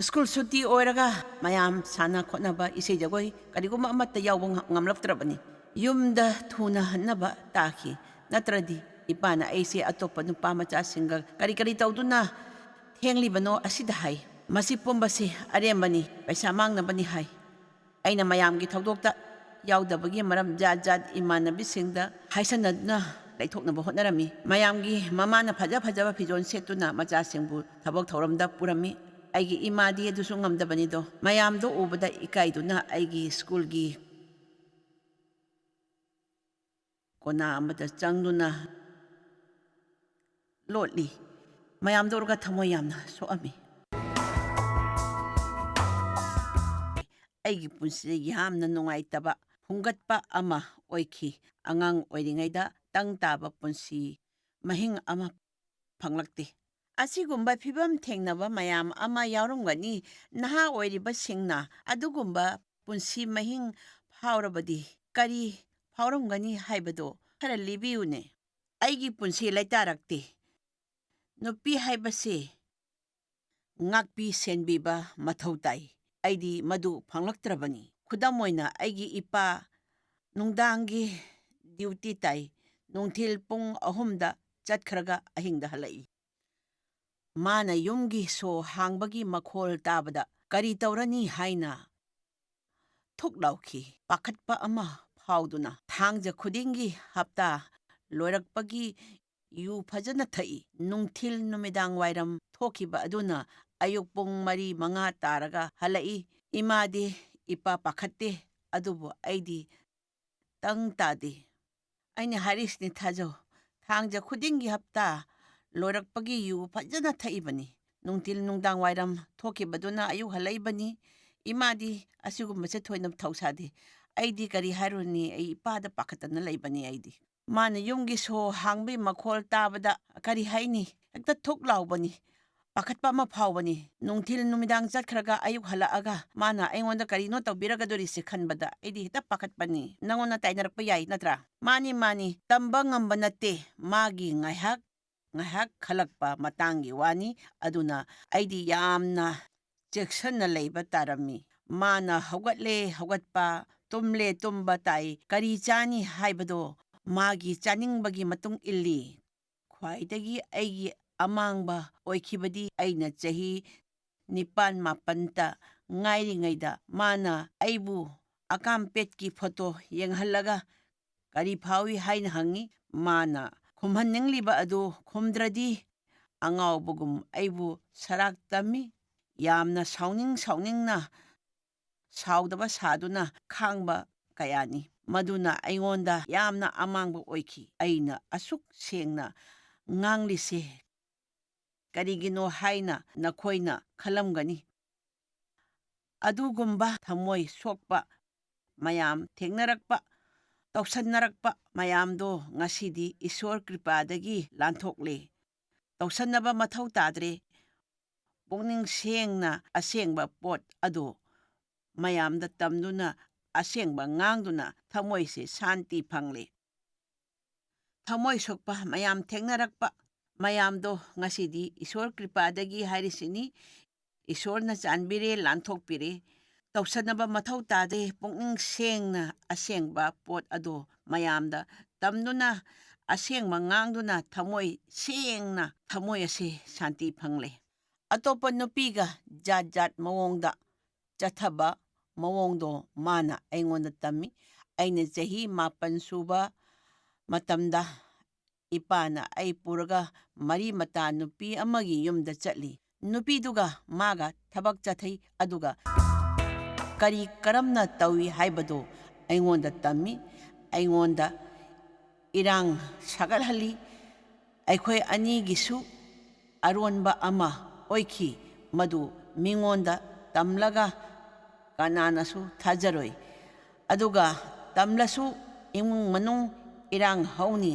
ꯁ꯭ꯀꯨꯜ ꯁꯨꯇꯤ ꯑꯣꯏꯔꯒ ꯃꯌꯥꯝ ꯁꯥꯟꯅ ꯈꯣꯠꯅꯕ, ꯏꯁꯩ ꯖꯒꯣꯏ, ꯀꯔꯤꯒꯨꯝꯕ ꯑꯃꯠꯇ ꯌꯥꯎꯕ ꯉ-, ꯉꯝꯂꯛꯇ꯭ꯔꯕꯅꯤ꯫ ꯌꯨꯝꯗ ꯊꯨꯅ ꯍꯟꯅꯕ ꯇꯥꯈꯤ꯫ ꯅꯠꯇ꯭ꯔꯗꯤ ꯏꯄꯥꯅ ꯑꯩꯁꯦ ꯑꯇꯣꯞꯄ ꯅꯨꯄꯥ ꯃꯆꯥꯁꯤꯡꯒ ꯀꯔꯤ ꯀꯔꯤ ꯇꯧꯗꯨꯅ ꯊꯦꯡꯂꯤꯕꯅꯣ ꯑꯁꯤꯗ ꯍꯥꯏ꯫ ꯃꯁꯤ ꯄꯨꯝꯕꯁꯤ ꯑꯔꯦꯝꯕꯅꯤ, ꯄꯩꯁꯥ ꯃꯥꯡꯅꯕꯅꯤ ꯍꯥꯏ꯫ ꯑꯩꯅ ꯃꯌꯥꯝꯒꯤ ꯊꯧꯗꯣꯛꯇ ꯌꯥꯎꯗꯕꯒꯤ ꯃꯔꯝ ꯖꯥꯠ ꯖꯥꯠ ꯏꯃꯥꯟꯅꯕꯤꯁꯤꯡꯗ ꯍꯥꯏꯁꯟꯅꯗꯨꯅ ꯂꯩꯊꯣꯛꯅꯕ ꯍꯣꯠꯅꯔꯝꯃꯤ꯫ ꯃꯌꯥꯝꯒꯤ ꯃꯃꯥꯅ ꯐꯖ ꯐꯖꯕ ꯐꯤꯖꯣꯜ ꯁꯦꯠꯇꯨꯅ ꯃꯆꯥꯁꯤꯡꯕꯨ ꯊꯕꯛ ꯊꯧꯔꯝꯗ ꯄꯨꯔꯝꯃꯤ꯫ ꯑꯩꯒꯤ ꯏꯃꯥꯗꯤ ꯑꯗꯨꯁꯨ ꯉꯝꯗꯕꯅꯤꯗꯣ꯫ ꯃꯌꯥꯝꯗꯣ ꯎꯕꯗ ꯏꯀꯥꯏꯗꯨꯅ ꯑꯩꯒꯤ ꯁ꯭ꯀꯨꯜꯒꯤ ꯀꯣꯅꯥ ꯑꯃꯗ ꯆꯪꯗꯨꯅ ꯂꯣꯠꯂꯤ꯫ ꯃꯌꯥꯝꯗꯣ ꯎꯔꯒ ꯊꯃꯣꯏ ꯌꯥꯝꯅ ꯁꯣꯛꯑꯝꯃꯤ꯫ ꯑꯩꯒꯤ ꯄꯨꯟꯁꯤꯗ ꯌꯥꯝꯅ ꯅꯨꯡꯉꯥꯏꯇꯕ ꯐꯨꯡꯒꯠꯄ ꯑꯃ ꯑꯣꯏꯈꯤ꯫ ꯑꯉꯥꯡ ꯑꯣꯏꯔꯤꯉꯩꯗ ꯇꯪ ꯇꯥꯕ ꯄꯨꯟꯁꯤ ꯃꯍꯤꯡ ꯑꯃ ꯐꯪꯂꯛꯇꯦ꯫ ꯑꯁꯤꯒꯨꯝꯕ ꯐꯤꯕꯝ ꯊꯦꯡꯅꯕ ꯃꯌꯥꯝ ꯑꯃ ꯌꯥꯎꯔꯝꯒꯅꯤ꯫ ꯅꯍꯥ ꯑꯣꯏꯔꯤꯕꯁꯤꯡꯅ ꯑꯗꯨꯒꯨꯝꯕ ꯄꯨꯟꯁꯤ ꯃꯍꯤꯡ ꯐꯥꯎꯔꯕꯗꯤ ꯀꯔꯤ ꯐꯥꯎꯔꯝꯒꯅꯤ ꯍꯥꯏꯕꯗꯣ ꯈꯔ ꯂꯤꯕꯤꯌꯨꯅꯦ꯫ ꯑꯩꯒꯤ ꯄꯨꯟꯁꯤ ꯂꯩꯇꯥꯔꯛꯇꯦ꯫ ꯅꯨꯄꯤ ꯍꯥꯏꯕꯁꯤ ꯉꯥꯛꯄꯤ ꯁꯦꯟꯕꯤꯕ ꯃꯊꯧ ꯇꯥꯏ꯫ ꯑꯩꯗꯤ ꯃꯗꯨ ꯐꯪꯂꯛꯇ꯭ꯔꯕꯅꯤ꯫ ꯈꯨꯗꯝ ꯑꯣꯏꯅ, ꯑꯩꯒꯤ ꯏꯄꯥ ꯅꯨꯡꯗꯥꯡꯒꯤ ꯗ꯭ꯌꯨꯇꯤ ꯇꯥꯏ꯫ ꯅꯨꯡꯊꯤꯜ ꯄꯨꯡ ꯑꯍꯨꯝꯗ ꯆꯠꯈ꯭ꯔꯒ ꯑꯍꯤꯡꯗ ꯍꯜꯂꯛꯏ꯫ ꯃꯥꯅ ꯌꯨꯝꯒꯤ ꯁꯣ ꯍꯥꯡꯕꯒꯤ ꯃꯈꯣꯜ ꯇꯥꯕꯗ ꯀꯔꯤ ꯇꯧꯔꯅꯤ ꯍꯥꯏꯅ ꯊꯨꯛ ꯂꯥꯎꯈꯤ꯫ ꯄꯥꯈꯠꯄ ꯑꯃ ꯐꯥꯎꯗꯨꯅ ꯊꯥꯡꯖ ꯈꯨꯗꯤꯡꯒꯤ ꯍꯞꯇꯥ ꯂꯣꯏꯔꯛꯄꯒꯤ ꯌꯨ ꯐꯖꯅ ꯊꯛꯏ꯫ ꯅꯨꯡꯊꯤꯜ ꯅꯨꯃꯤꯗꯥꯡ ꯋꯥꯏꯔꯝ ꯊꯣꯛꯈꯤꯕ ꯑꯗꯨꯅ ꯑꯌꯨꯛ ꯄꯨꯡ ꯃꯔꯤ ꯃꯉꯥ ꯇꯥꯔꯒ ꯍꯜꯂꯛꯏ꯫ ꯏꯃꯥꯗꯤ ꯏꯄꯥ ꯄꯥꯈꯠꯇꯦ, ꯑꯗꯨꯕꯨ ꯑꯩꯗꯤ ꯇꯪ ꯇꯥꯗꯦ꯫ ꯑꯩꯅ ꯍꯥꯏꯔꯤꯁꯤꯅꯤ ꯊꯥꯖꯧ꯫ ꯊꯥꯡꯖ ꯈꯨꯗꯤꯡꯒꯤ ꯍꯞꯇꯥ ꯂꯣꯏꯔꯛꯄꯒꯤ ꯌꯨ ꯐꯖꯅ ꯊꯛꯏꯕꯅꯤ꯫ ꯅꯨꯡꯊꯤꯜ ꯅꯨꯡꯗꯥꯡ ꯋꯥꯏꯔꯝ ꯊꯣꯛꯈꯤꯕꯗꯨꯅ ꯑꯌꯨꯛ ꯍꯜꯂꯛꯏꯕꯅꯤ꯫ ꯏꯃꯥꯗꯤ ꯑꯁꯤꯒꯨꯝꯕꯁꯦ ꯊꯣꯏꯅ ꯊꯧꯁꯥꯗꯦ꯫ ꯑꯩꯗꯤ ꯀꯔꯤ ꯍꯥꯏꯔꯨꯅꯤ, ꯑꯩ ꯏꯄꯥꯗ ꯄꯥꯈꯠꯇꯅ ꯂꯩꯕꯅꯤ ꯑꯩꯗꯤ꯫ ꯃꯥꯅ ꯌꯨꯝꯒꯤ ꯁꯣ ꯍꯥꯡꯕꯒꯤ ꯃꯈꯣꯜ ꯇꯥꯕꯗ ꯀꯔꯤ ꯍꯥꯏꯅꯤ, ꯍꯦꯛꯇ ꯊꯨꯛ ꯂꯥꯎꯕꯅꯤ꯫ ꯄꯥꯈꯠꯄ ꯑꯃ ꯐꯥꯎꯕꯅꯤ꯫ ꯅꯨꯡꯊꯤꯜ ꯅꯨꯃꯤꯗꯥꯡ ꯆꯠꯈ꯭ꯔꯒ ꯑꯌꯨꯛ ꯍꯜꯂꯛꯑꯒ ꯃꯥꯅ ꯑꯩꯉꯣꯟꯗ ꯀꯔꯤꯅꯣ ꯇꯧꯕꯤꯔꯒꯗꯣꯔꯤꯁꯦ ꯈꯟꯕꯗ ꯑꯩꯗꯤ ꯍꯦꯛꯇ ꯄꯥꯈꯠꯄꯅꯤ꯫ ꯅꯪꯉꯣꯟꯗ ꯇꯥꯏꯅꯔꯛꯄ ꯌꯥꯏ ꯅꯠꯇ꯭ꯔꯥ? ꯃꯥꯅꯤ, ꯃꯥꯅꯤ, ꯇꯝꯕ ꯉꯝꯕ ꯅꯠꯇꯦ꯫ ꯃꯥꯒꯤ ꯉꯥꯏꯍꯥꯛ ꯉꯥꯏꯍꯥꯛ ꯈꯜꯂꯛꯄ ꯃꯇꯥꯡꯒꯤ ꯋꯥꯅꯤ꯫ ꯑꯗꯨꯅ ꯑꯩꯗꯤ ꯌꯥꯝꯅ ꯆꯦꯛꯁꯤꯟꯅ ꯂꯩꯕ ꯇꯥꯔꯝꯃꯤ꯫ ꯃꯥꯅ ꯍꯧꯒꯠꯂꯦ ꯍꯧꯒꯠꯄ, ꯇꯨꯝꯂꯦ ꯇꯨꯝꯕ ꯇꯥꯏ꯫ ꯀꯔꯤ ꯆꯥꯅꯤ ꯍꯥꯏꯕꯗꯣ ꯃꯥꯒꯤ ꯆꯥꯅꯤꯡꯕꯒꯤ ꯃꯇꯨꯡ ꯏꯜꯂꯤ꯫ ꯈ꯭ꯋꯥꯏꯗꯒꯤ ꯑꯩꯒꯤ ꯑꯃꯥꯡꯕ ꯑꯣꯏꯈꯤꯕꯗꯤ ꯑꯩꯅ ꯆꯍꯤ ꯅꯤꯄꯥꯟ ꯃꯥꯄꯟꯇ ꯉꯥꯏꯔꯤꯉꯩꯗ ꯃꯥꯅ ꯑꯩꯕꯨ ꯑꯀꯥꯝꯄꯦꯠꯀꯤ ꯐꯣꯇꯣ ꯌꯦꯡꯍꯜꯂꯒ "ꯀꯔꯤ ꯐꯥꯎꯏ?" ꯍꯥꯏꯅ ꯍꯪꯉꯤ꯫ ꯃꯥꯅ ꯈꯨꯝꯍꯟꯅꯤꯡꯂꯤꯕ ꯑꯗꯨ ꯈꯨꯝꯗ꯭ꯔꯗꯤ ꯑꯉꯥꯎꯕꯒꯨꯝ ꯑꯩꯕꯨ ꯁꯔꯥꯛ ꯇꯝꯃꯤ꯫ ꯌꯥꯝꯅ ꯁꯥꯎꯅꯤꯡ ꯁꯥꯎꯅꯤꯡꯅ ꯁꯥꯎꯗꯕ ꯁꯥꯗꯨꯅ ꯈꯥꯡꯕ ꯀꯌꯥꯅꯤ꯫ ꯃꯗꯨꯅ ꯑꯩꯉꯣꯟꯗ ꯌꯥꯝꯅ ꯑꯃꯥꯡꯕ ꯑꯣꯏꯈꯤ꯫ ꯑꯩꯅ ꯑꯁꯨꯛ ꯁꯦꯡꯅ ꯉꯥꯡꯂꯤꯁꯦ ꯀꯔꯤꯒꯤꯅꯣ ꯍꯥꯏꯅ ꯅꯈꯣꯏꯅ ꯈꯜꯂꯝꯒꯅꯤ꯫ ꯑꯗꯨꯒꯨꯝꯕ ꯊꯃꯣꯏ ꯁꯣꯛꯄ ꯃꯌꯥꯝ ꯊꯦꯡꯅꯔꯛꯄ, ꯇꯧꯁꯟꯅꯔꯛꯄ ꯃꯌꯥꯝꯗꯣ ꯉꯁꯤꯗꯤ ꯏꯁꯣꯔ ꯀ꯭ꯔꯤꯄꯥꯗꯒꯤ ꯂꯥꯟꯊꯣꯛꯂꯦ꯫ ꯇꯧꯁꯟꯅꯕ ꯃꯊꯧ ꯇꯥꯗ꯭ꯔꯦ꯫ ꯄꯨꯛꯅꯤꯡ ꯁꯦꯡꯅ ꯑꯁꯦꯡꯕ ꯄꯣꯠ ꯑꯗꯨ ꯃꯌꯥꯝꯗ ꯇꯝꯗꯨꯅ, ꯑꯁꯦꯡꯕ ꯉꯥꯡꯗꯨꯅ ꯊꯃꯣꯏꯁꯦ ꯁꯥꯟꯇꯤ ꯐꯪꯂꯦ꯫ ꯊꯃꯣꯏ ꯁꯣꯛꯄ ꯃꯌꯥꯝ ꯊꯦꯡꯅꯔꯛꯄ ꯃꯌꯥꯝꯗꯣ ꯉꯁꯤꯗꯤ ꯏꯁꯣꯔ ꯀ꯭ꯔꯤꯄꯥꯗꯒꯤ ꯍꯥꯏꯔꯤꯁꯤꯅꯤ꯫ ꯏꯁꯣꯔꯅ ꯆꯥꯟꯕꯤꯔꯦ, ꯂꯥꯟꯊꯣꯛꯄꯤꯔꯦ꯫ ꯇꯧꯁꯟꯅꯕ ꯃꯊꯧ ꯇꯥꯗꯦ꯫ ꯄꯨꯛꯅꯤꯡ ꯁꯦꯡꯅ ꯑꯁꯦꯡꯕ ꯄꯣꯠ ꯑꯗꯣ ꯃꯌꯥꯝꯗ ꯇꯝꯗꯨꯅ, ꯑꯁꯦꯡꯕ ꯉꯥꯡꯗꯨꯅ ꯊꯃꯣꯏ ꯁꯦꯡꯅ ꯊꯃꯣꯏ ꯑꯁꯦ ꯁꯥꯟꯇꯤ ꯐꯪꯂꯦ꯫ ꯑꯇꯣꯞꯄ ꯅꯨꯄꯤꯒ ꯖꯥꯠ ꯖꯥꯠ ꯃꯑꯣꯡꯗ ꯆꯠꯊꯕ ꯃꯑꯣꯡꯗꯣ ꯃꯥꯅ ꯑꯩꯉꯣꯟꯗ ꯇꯝꯃꯤ꯫ ꯑꯩꯅ ꯆꯍꯤ ꯃꯥꯄꯟ ꯁꯨꯕ ꯃꯇꯝꯗ ꯏꯄꯥꯅ ꯑꯩ ꯄꯨꯔꯒ ꯃꯔꯤ ꯃꯇꯥ ꯅꯨꯄꯤ ꯑꯃꯒꯤ ꯌꯨꯝꯗ ꯆꯠꯂꯤ꯫ ꯅꯨꯄꯤꯗꯨꯒ ꯃꯥꯒ ꯊꯕꯛ ꯆꯠꯊꯩ, ꯑꯗꯨꯒ ꯀꯔꯤ ꯀꯔꯝꯅ ꯇꯧꯏ ꯍꯥꯏꯕꯗꯨ ꯑꯩꯉꯣꯟꯗ ꯇꯝꯃꯤ꯫ ꯑꯩꯉꯣꯟꯗ ꯏꯔꯥꯡ ꯁꯥꯒꯠꯍꯜꯂꯤ꯫ ꯑꯩꯈꯣꯏ ꯑꯅꯤꯒꯤꯁꯨ ꯑꯔꯣꯟꯕ ꯑꯃ ꯑꯣꯏꯈꯤ, ꯃꯗꯨ ꯃꯤꯉꯣꯟꯗ ꯇꯝꯂꯒ ꯀꯅꯥꯅꯁꯨ ꯊꯥꯖꯔꯣꯏ꯫ ꯑꯗꯨꯒ ꯇꯝꯂꯁꯨ ꯏꯃꯨꯡ ꯃꯅꯨꯡ ꯏꯔꯥꯡ ꯍꯧꯅꯤ꯫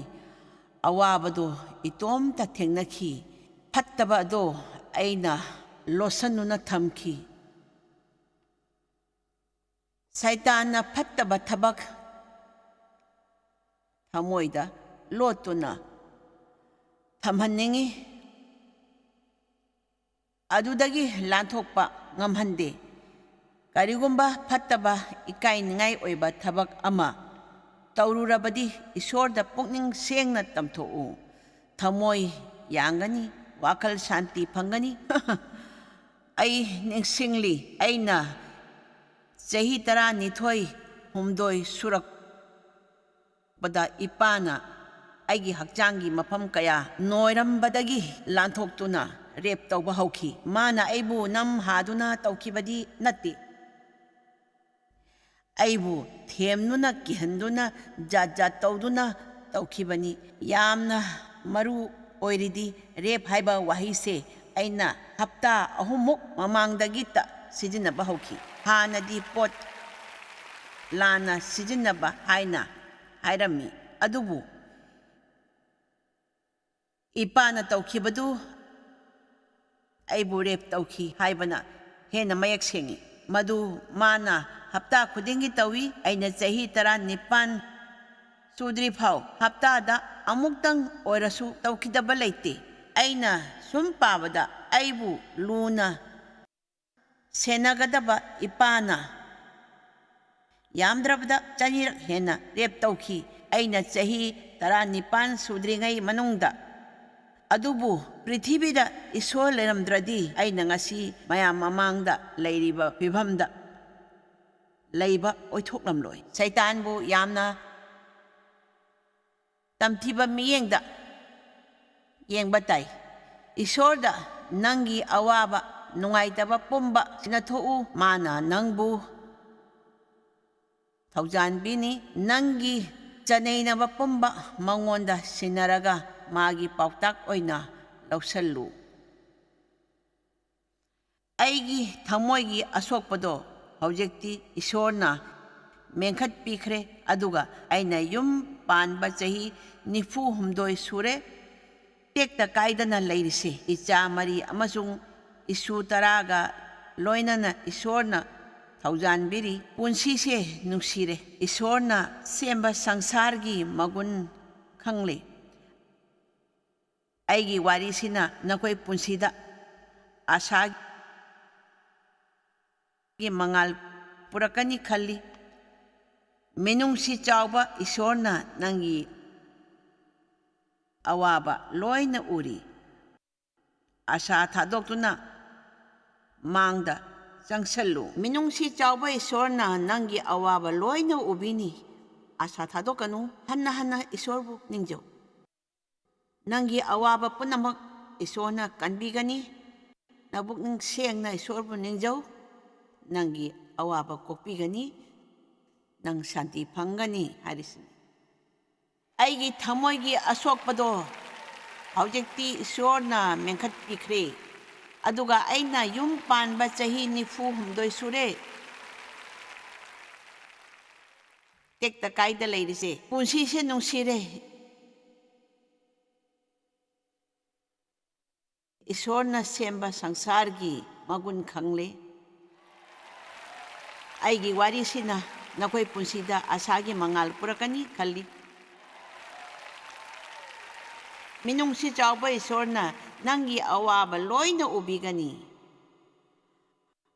ꯑꯋꯥꯕꯗꯣ ꯏꯇꯣꯝꯇ ꯊꯦꯡꯅꯈꯤ꯫ ꯐꯠꯇꯕ ꯑꯗꯣ ꯑꯩꯅ ꯂꯣꯠꯁꯟꯗꯨꯅ ꯊꯝꯈꯤ꯫ ꯁꯩꯇꯥꯟꯅ ꯐꯠꯇꯕ ꯊꯕꯛ ꯊꯃꯣꯏꯗ ꯂꯣꯠꯇꯨꯅ ꯊꯝꯍꯟꯅꯤꯡꯏ꯫ ꯑꯗꯨꯗꯒꯤ ꯂꯥꯟꯊꯣꯛꯄ ꯉꯝꯍꯟꯗꯦ꯫ ꯀꯔꯤꯒꯨꯝꯕ ꯐꯠꯇꯕ, ꯏꯀꯥꯏꯅꯤꯡꯉꯥꯏ ꯑꯣꯏꯕ ꯊꯕꯛ ꯑꯃ ꯇꯧꯔꯨꯔꯕꯗꯤ, ꯏꯁꯣꯔꯗ ꯄꯨꯛꯅꯤꯡ ꯁꯦꯡꯅ ꯇꯝꯊꯣꯛꯎ꯫ ꯊꯃꯣꯏ ꯌꯥꯡꯒꯅꯤ, ꯋꯥꯈꯜ ꯁꯥꯟꯇꯤ ꯐꯪꯒꯅꯤ꯫ ꯑꯩ ꯅꯤꯡꯁꯤꯡꯂꯤ, ꯑꯩꯅ ꯆꯍꯤ ꯇꯔꯥꯅꯤꯊꯣꯏ, ꯍꯨꯝꯗꯣꯏ ꯁꯨꯔꯛ ꯄꯗ ꯏꯄꯥꯅ ꯑꯩꯒꯤ ꯍꯛꯆꯥꯡꯒꯤ ꯃꯐꯝ ꯀꯌꯥ ꯅꯣꯏꯔꯝꯕꯗꯒꯤ ꯂꯥꯟꯊꯣꯛꯇꯨꯅ ꯔꯦꯞ ꯇꯧꯕ ꯍꯧꯈꯤ꯫ ꯃꯥꯅ ꯑꯩꯕꯨ ꯅꯝ ꯍꯥꯗꯨꯅ ꯇꯧꯈꯤꯕꯗꯤ ꯅꯠꯇꯦ꯫ ꯑꯩꯕꯨ ꯊꯦꯝꯗꯨꯅ, ꯀꯤꯍꯟꯗꯨꯅ, ꯖꯥꯠ ꯖꯥꯠ ꯇꯧꯗꯨꯅ ꯇꯧꯈꯤꯕꯅꯤ꯫ ꯌꯥꯝꯅ ꯃꯔꯨ ꯑꯣꯏꯔꯤꯗꯤ, ꯔꯦꯞ ꯍꯥꯏꯕ ꯋꯥꯍꯩꯁꯦ ꯑꯩꯅ ꯍꯞꯇꯥ ꯑꯍꯨꯝꯃꯨꯛ ꯃꯃꯥꯡꯗꯒꯤꯇ ꯁꯤꯖꯤꯟꯅꯕ ꯍꯧꯈꯤ꯫ ꯍꯥꯟꯅꯗꯤ ꯄꯣꯠ ꯂꯥꯟꯅ ꯁꯤꯖꯤꯟꯅꯕ ꯍꯥꯏꯅ ꯍꯥꯏꯔꯝꯃꯤ꯫ ꯑꯗꯨꯕꯨ ꯏꯄꯥꯅ ꯇꯧꯈꯤꯕꯗꯨ ꯑꯩꯕꯨ ꯔꯦꯞ ꯇꯧꯈꯤ ꯍꯥꯏꯕꯅ ꯍꯦꯟꯅ ꯃꯌꯦꯛ ꯁꯦꯡꯏ꯫ ꯃꯗꯨ ꯃꯥꯅ ꯍꯞꯇꯥ ꯈꯨꯗꯤꯡꯒꯤ ꯇꯧꯏ꯫ ꯑꯩꯅ ꯆꯍꯤ ꯇꯔꯥꯅꯤꯄꯥꯟ ꯁꯨꯗ꯭ꯔꯤ ꯐꯥꯎ ꯍꯞꯇꯥꯗ ꯑꯃꯨꯛꯇꯪ ꯑꯣꯏꯔꯁꯨ ꯇꯧꯈꯤꯗꯕ ꯂꯩꯇꯦ꯫ ꯑꯩꯅ ꯁꯨꯝ ꯄꯥꯕꯗ ꯑꯩꯕꯨ ꯂꯨꯅ ꯁꯦꯟꯅꯒꯗꯕ ꯏꯄꯥꯅ ꯌꯥꯝꯗ꯭ꯔꯕꯗ ꯆꯅꯤꯔꯛ ꯍꯦꯟꯅ ꯔꯦꯞ ꯇꯧꯈꯤ꯫ ꯑꯩꯅ ꯆꯍꯤ ꯇꯔꯥꯅꯤꯄꯥꯟ ꯁꯨꯗ꯭ꯔꯤꯉꯩ ꯃꯅꯨꯡꯗ꯫ ꯑꯗꯨꯕꯨ ꯄ꯭ꯔꯤꯊꯤꯕꯤꯗ ꯏꯁꯣꯔ ꯂꯩꯔꯝꯗ꯭ꯔꯗꯤ ꯑꯩꯅ ꯉꯁꯤ ꯃꯌꯥꯝ ꯃꯃꯥꯡꯗ ꯂꯩꯔꯤꯕ ꯐꯤꯕꯝꯗ ꯂꯩꯕ ꯑꯣꯏꯊꯣꯛꯂꯝꯂꯣꯏ꯫ ꯁꯩꯇꯥꯟꯕꯨ ꯌꯥꯝꯅ ꯇꯝꯊꯤꯕ ꯃꯤꯠꯌꯦꯡꯗ ꯌꯦꯡꯕ ꯇꯥꯏ꯫ ꯏꯁꯣꯔꯗ ꯅꯪꯒꯤ ꯑꯋꯥꯕ, ꯅꯨꯡꯉꯥꯏꯇꯕ ꯄꯨꯝꯕ ꯁꯤꯟꯅꯊꯣꯛꯎ꯫ ꯃꯥꯅ ꯅꯪꯕꯨ ꯊꯧꯖꯥꯟꯕꯤꯅꯤ꯫ ꯅꯪꯒꯤ ꯆꯅꯩꯅꯕ ꯄꯨꯝꯕ ꯃꯉꯣꯟꯗ ꯁꯤꯟꯅꯔꯒ ꯃꯥꯒꯤ ꯄꯥꯎꯇꯥꯛ ꯑꯣꯏꯅ ꯂꯧꯁꯜꯂꯨ꯫ ꯑꯩꯒꯤ ꯊꯃꯣꯏꯒꯤ ꯑꯁꯣꯛꯄꯗꯣ ꯍꯧꯖꯤꯛꯇꯤ ꯏꯁꯣꯔꯅ ꯃꯦꯟꯈꯠꯄꯤꯈ꯭ꯔꯦ, ꯑꯗꯨꯒ ꯑꯩꯅ ꯌꯨꯝ ꯄꯥꯟꯕ ꯆꯍꯤ ꯅꯤꯐꯨ ꯍꯨꯝꯗꯣꯏ ꯁꯨꯔꯦ꯫ ꯇꯦꯛꯇ ꯀꯥꯏꯗꯅ ꯂꯩꯔꯤꯁꯦ ꯏꯆꯥ ꯃꯔꯤ ꯑꯃꯁꯨꯡ ꯏꯁꯨ ꯇꯔꯥꯒ ꯂꯣꯏꯅꯅ ꯏꯁꯣꯔꯅ ꯊꯧꯖꯥꯟꯕꯤꯔꯤ꯫ ꯄꯨꯟꯁꯤꯁꯦ ꯅꯨꯡꯁꯤꯔꯦ꯫ ꯏꯁꯣꯔꯅ ꯁꯦꯝꯕ ꯁꯪꯁꯥꯔꯒꯤ ꯃꯒꯨꯟ ꯈꯪꯂꯦ꯫ ꯑꯩꯒꯤ ꯋꯥꯔꯤꯁꯤꯅ ꯅꯈꯣꯏ ꯄꯨꯟꯁꯤꯗ ꯑꯥꯁꯥꯒꯤ ꯃꯉꯥꯜ ꯄꯨꯔꯛꯀꯅꯤ ꯈꯜꯂꯤ꯫ ꯃꯤꯅꯨꯡꯁꯤ ꯆꯥꯎꯕ ꯏꯁꯣꯔꯅ ꯅꯪꯒꯤ ꯑꯋꯥꯕ ꯂꯣꯏꯅ ꯎꯔꯤ꯫ ꯑꯥꯁꯥ ꯊꯥꯗꯣꯛꯇꯨꯅ ꯃꯥꯡꯗ ꯆꯪꯁꯜꯂꯨ꯫ ꯃꯤꯅꯨꯡꯁꯤ ꯆꯥꯎꯕ ꯏꯁꯣꯔꯅ ꯅꯪꯒꯤ ꯑꯋꯥꯕ ꯂꯣꯏꯅ ꯎꯕꯤꯅꯤ꯫ ꯑꯥꯁꯥ ꯊꯥꯗꯣꯛꯀꯅꯨ꯫ ꯍꯟꯅ ꯍꯟꯅ ꯏꯁꯣꯔꯕꯨ ꯅꯤꯡꯖꯧ꯫ ꯅꯪꯒꯤ ꯑꯋꯥꯕ ꯄꯨꯝꯅꯃꯛ ꯏꯁꯣꯔꯅ ꯀꯟꯕꯤꯒꯅꯤ꯫ ꯅꯕꯨꯛꯅꯤꯡ ꯁꯦꯡꯅ ꯏꯁꯣꯔꯕꯨ ꯅꯤꯡꯖꯧ꯫ ꯅꯪꯒꯤ ꯑꯋꯥꯕ ꯀꯣꯛꯄꯤꯒꯅꯤ꯫ ꯅꯪ ꯁꯥꯟꯇꯤ ꯐꯪꯒꯅꯤ ꯍꯥꯏꯔꯤꯁꯤꯅꯤ꯫ ꯑꯩꯒꯤ ꯊꯃꯣꯏꯒꯤ ꯑꯁꯣꯛꯄꯗꯣ ꯍꯧꯖꯤꯛꯇꯤ ꯏꯁꯣꯔꯅ ꯃꯦꯟꯈꯠꯄꯤꯈ꯭ꯔꯦ꯫ ꯑꯗꯨꯒ ꯑꯩꯅ ꯌꯨꯝ ꯄꯥꯟꯕ ꯆꯍꯤ ꯅꯤꯐꯨ ꯍꯨꯝꯗꯣꯏ ꯁꯨꯔꯦ꯫ ꯇꯦꯛꯇ ꯀꯥꯏꯗ ꯂꯩꯔꯤꯁꯦ꯫ ꯄꯨꯟꯁꯤꯁꯦ ꯅꯨꯡꯁꯤꯔꯦ꯫ ꯏꯁꯣꯔꯅ ꯁꯦꯝꯕ ꯁꯪꯁꯥꯔꯒꯤ ꯃꯒꯨꯟ ꯈꯪꯂꯦ꯫ ꯑꯩꯒꯤ ꯋꯥꯔꯤꯁꯤꯅ ꯅꯈꯣꯏ ꯄꯨꯟꯁꯤꯗ ꯑꯥꯁꯥꯒꯤ ꯃꯉꯥꯜ ꯄꯨꯔꯛꯀꯅꯤ ꯈꯜꯂꯤ꯫ ꯃꯤꯅꯨꯡꯁꯤ ꯆꯥꯎꯕ ꯏꯁꯣꯔꯅ ꯅꯪꯒꯤ ꯑꯋꯥꯕ ꯂꯣꯏꯅ ꯎꯕꯤꯒꯅꯤ꯫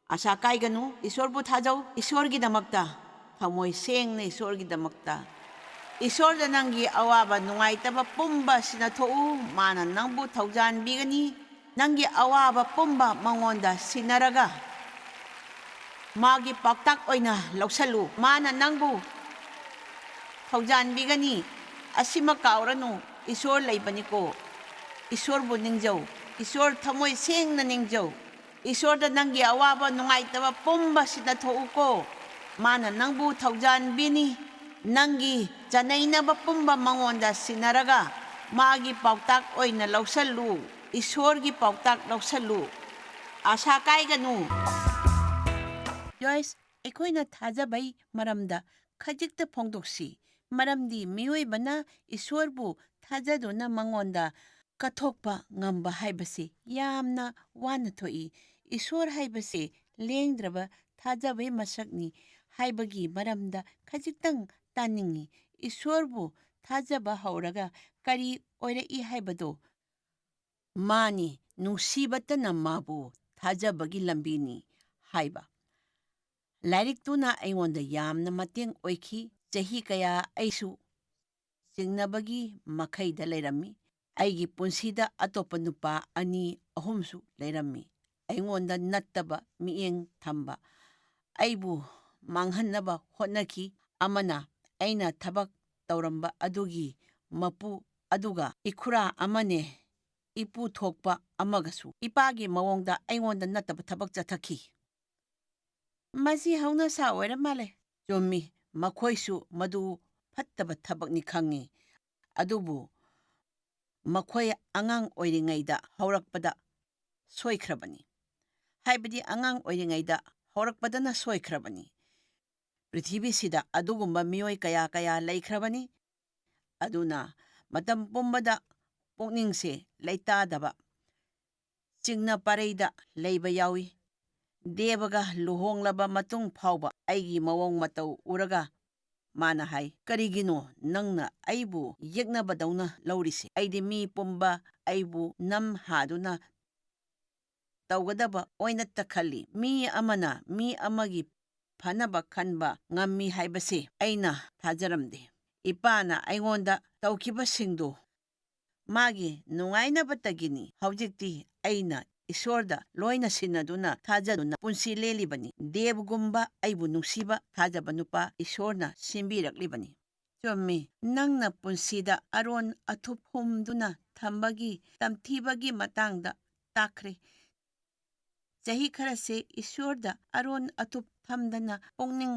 ꯑꯥꯁꯥ ꯀꯥꯏꯒꯅꯨ, ꯏꯁꯣꯔꯕꯨ ꯊꯥꯖꯧ, ꯏꯁꯣꯔꯒꯤꯗꯃꯛꯇ, ꯊꯃꯣꯏ ꯁꯦꯡꯅ ꯏꯁꯣꯔꯒꯤꯗꯃꯛꯇ꯫ ꯏꯁꯣꯔꯗ ꯅꯪꯒꯤ ꯑꯋꯥꯕ ꯅꯨꯡꯉꯥꯏꯇꯕ ꯄꯨꯝꯕ ꯁꯤꯟꯅꯊꯣꯛꯎ, ꯃꯥꯅ ꯅꯪꯕꯨ ꯊꯧꯖꯥꯟꯕꯤꯒꯅꯤ꯫ ꯅꯪꯒꯤ ꯑꯋꯥꯕ ꯄꯨꯝꯕ ꯃꯉꯣꯟꯗ ꯁꯤꯟꯅꯔꯒ ꯃꯥꯒꯤ ꯄꯥꯎꯇꯥꯛ ꯑꯣꯏꯅ ꯂꯧꯁꯜꯂꯨ꯫ ꯃꯥꯅ ꯅꯪꯕꯨ ꯊꯧꯖꯥꯟꯕꯤꯒꯅꯤ꯫ ꯑꯁꯤꯃ ꯀꯥꯎꯔꯅꯨ, ꯏꯁꯣꯔ ꯂꯩꯕꯅꯤꯀꯣ꯫ ꯏꯁꯣꯔꯕꯨ ꯅꯤꯡꯖꯧ꯫ ꯏꯁꯣꯔ ꯊꯃꯣꯏ ꯁꯦꯡꯅ ꯅꯤꯡꯖꯧ꯫ ꯏꯁꯣꯔꯗ ꯅꯪꯒꯤ ꯑꯋꯥꯕ ꯅꯨꯡꯉꯥꯏꯇꯕ ꯄꯨꯝꯕ ꯁꯤꯟꯅꯊꯣꯛꯎꯀꯣ꯫ ꯃꯥꯅ ꯅꯪꯕꯨ ꯊꯧꯖꯥꯟꯕꯤꯅꯤ꯫ ꯅꯪꯒꯤ ꯆꯅꯩꯅꯕ ꯄꯨꯝꯕ ꯃꯉꯣꯟꯗ ꯁꯤꯟꯅꯔꯒ ꯃꯥꯒꯤ ꯄꯥꯎꯇꯥꯛ ꯑꯣꯏꯅ ꯂꯧꯁꯜꯂꯨ꯫ ꯏꯁꯣꯔꯒꯤ ꯄꯥꯎꯇꯥꯛ ꯂꯧꯁꯜꯂꯨ꯫ ꯑꯥꯁꯥ ꯀꯥꯏꯒꯅꯨ꯫ ꯖꯣꯏꯁ, ꯑꯩꯈꯣꯏꯅ ꯊꯥꯖꯕꯩ ꯃꯔꯝꯗ ꯈꯖꯤꯛꯇ ꯐꯣꯡꯗꯣꯛꯁꯤ, ꯃꯔꯝꯗꯤ ꯃꯤꯑꯣꯏꯕꯅ ꯏꯁꯣꯔꯕꯨ ꯊꯥꯖꯗꯨꯅ ꯃꯉꯣꯟꯗ ꯀꯠꯊꯣꯛꯄ ꯉꯝꯕ ꯍꯥꯏꯕꯁꯤ ꯌꯥꯝꯅ ꯋꯥꯅ ꯊꯣꯛꯏ꯫ ꯏꯁꯣꯔ ꯍꯥꯏꯕꯁꯤ ꯂꯦꯡꯗ꯭ꯔꯕ ꯊꯥꯖꯕꯒꯤ ꯃꯁꯛꯅꯤ ꯍꯥꯏꯕꯒꯤ ꯃꯔꯝꯗ ꯈꯖꯤꯛꯇꯪ ꯇꯥꯅꯤꯡꯏ꯫ ꯏꯁꯣꯔꯕꯨ ꯊꯥꯖꯕ ꯍꯧꯔꯒ ꯀꯔꯤ ꯑꯣꯏꯔꯛꯏ ꯍꯥꯏꯕꯗꯣ ꯃꯥꯅꯤ, ꯅꯨꯡꯁꯤꯕꯇꯅ ꯃꯥꯕꯨ ꯊꯥꯖꯕꯒꯤ ꯂꯝꯕꯤꯅꯤ ꯍꯥꯏꯕ꯫ ꯂꯥꯏꯔꯤꯛꯇꯨꯅ ꯑꯩꯉꯣꯟꯗ ꯌꯥꯝꯅ ꯃꯇꯦꯡ ꯑꯣꯏꯈꯤ꯫ ꯆꯍꯤ ꯀꯌꯥ ꯑꯩꯁꯨ ꯆꯤꯡꯅꯕꯒꯤ ꯃꯈꯩꯗ ꯂꯩꯔꯝꯃꯤ꯫ ꯑꯩꯒꯤ ꯄꯨꯟꯁꯤꯗ ꯑꯇꯣꯞꯄ ꯅꯨꯄꯥ ꯑꯅꯤ ꯑꯍꯨꯝꯁꯨ ꯂꯩꯔꯝꯃꯤ꯫ ꯑꯩꯉꯣꯟꯗ ꯅꯠꯇꯕ ꯃꯤꯠꯌꯦꯡ ꯊꯝꯕ, ꯑꯩꯕꯨ ꯃꯥꯡꯍꯟꯅꯕ ꯍꯣꯠꯅꯈꯤ꯫ ꯑꯃꯅ ꯑꯩꯅ ꯊꯕꯛ ꯇꯧꯔꯝꯕ ꯑꯗꯨꯒꯤ ꯃꯄꯨ ꯑꯗꯨꯒ ꯏꯈꯨꯔꯥ ꯑꯃꯅꯦ, ꯏꯄꯨ ꯊꯣꯛꯄ ꯑꯃꯒꯁꯨ ꯏꯄꯥꯒꯤ ꯃꯑꯣꯡꯗ ꯑꯩꯉꯣꯟꯗ ꯅꯠꯇꯕ ꯊꯕꯛ ꯆꯠꯊꯈꯤ꯫ ꯃꯁꯤ ꯍꯧꯅꯁꯥ ꯑꯣꯏꯔ ꯃꯥꯜꯂꯦ꯫ ꯆꯨꯝꯃꯤ, ꯃꯈꯣꯏꯁꯨ ꯃꯗꯨ ꯐꯠꯇꯕ ꯊꯕꯛꯅꯤ ꯈꯪꯉꯤ꯫ ꯑꯗꯨꯕꯨ ꯃꯈꯣꯏ ꯑꯉꯥꯡ ꯑꯣꯏꯔꯤꯉꯩꯗ ꯍꯧꯔꯛꯄꯗ ꯁꯣꯏꯈ꯭ꯔꯕꯅꯤ꯫ ꯍꯥꯏꯕꯗꯤ ꯑꯉꯥꯡ ꯑꯣꯏꯔꯤꯉꯩꯗ ꯍꯧꯔꯛꯄꯗꯅ ꯁꯣꯏꯈ꯭ꯔꯕꯅꯤ꯫ ꯄ꯭ꯔꯤꯊꯤꯕꯤꯁꯤꯗ ꯑꯗꯨꯒꯨꯝꯕ ꯃꯤꯑꯣꯏ ꯀꯌꯥ ꯀꯌꯥ ꯂꯩꯈ꯭ꯔꯕꯅꯤ꯫ ꯑꯗꯨꯅ ꯃꯇꯝ ꯄꯨꯝꯕꯗ ꯄꯨꯛꯅꯤꯡꯁꯦ ꯂꯩꯇꯥꯗꯕ, ꯆꯤꯡꯅ ꯄꯔꯩꯗ ꯂꯩꯕ ꯌꯥꯎꯏ꯫ ꯗꯦꯕꯒ ꯂꯨꯍꯣꯡꯂꯕ ꯃꯇꯨꯡ ꯐꯥꯎꯕ ꯑꯩꯒꯤ ꯃꯑꯣꯡ ꯃꯇꯧ ꯎꯔꯒ ꯃꯥꯅ ꯍꯥꯏ, "ꯀꯔꯤꯒꯤꯅꯣ ꯅꯪꯅ ꯑꯩꯕꯨ ꯌꯦꯛꯅꯕꯗꯧꯅ ꯂꯧꯔꯤꯁꯦ? ꯑꯩꯗꯤ ꯃꯤ ꯄꯨꯝꯕ ꯑꯩꯕꯨ ꯅꯝ ꯍꯥꯗꯨꯅ ꯇꯧꯒꯗꯕ ꯑꯣꯏꯅꯇ ꯈꯜꯂꯤ꯫ ꯃꯤ ꯑꯃꯅ ꯃꯤ ꯑꯃꯒꯤ ꯐꯅꯕ ꯈꯟꯕ ꯉꯝꯃꯤ ꯍꯥꯏꯕꯁꯤ ꯑꯩꯅ ꯊꯥꯖꯔꯝꯗꯦ꯫ ꯏꯄꯥꯅ ꯑꯩꯉꯣꯟꯗ ꯇꯧꯈꯤꯕꯁꯤꯡꯗꯨ ꯃꯥꯒꯤ ꯅꯨꯡꯉꯥꯏꯅꯕꯇꯒꯤꯅꯤ꯫ ꯍꯧꯖꯤꯛꯇꯤ ꯑꯩꯅ ꯏꯁꯣꯔꯗ ꯂꯣꯏꯅ ꯁꯤꯟꯅꯗꯨꯅ ꯊꯥꯖꯗꯨꯅ ꯄꯨꯟꯁꯤ ꯂꯦꯜꯂꯤꯕꯅꯤ꯫ ꯗꯦꯕꯒꯨꯝꯕ ꯑꯩꯕꯨ ꯅꯨꯡꯁꯤꯕ ꯊꯥꯖꯕ ꯅꯨꯄꯥ ꯏꯁꯣꯔꯅ ꯁꯤꯟꯕꯤꯔꯛꯂꯤꯕꯅꯤ꯫" ꯆꯨꯝꯃꯤ, ꯅꯪꯅ ꯄꯨꯟꯁꯤꯗ ꯑꯔꯣꯟ ꯑꯊꯨꯞ ꯍꯨꯝꯗꯨꯅ ꯊꯝꯕꯒꯤ ꯇꯝꯊꯤꯕꯒꯤ ꯃꯇꯥꯡꯗ ꯇꯥꯈ꯭ꯔꯦ꯫ ꯆꯍꯤ ꯈꯔꯁꯦ ꯏꯁꯣꯔꯗ ꯑꯔꯣꯟ ꯑꯊꯨꯞ ꯊꯝꯗꯅ ꯄꯨꯛꯅꯤꯡ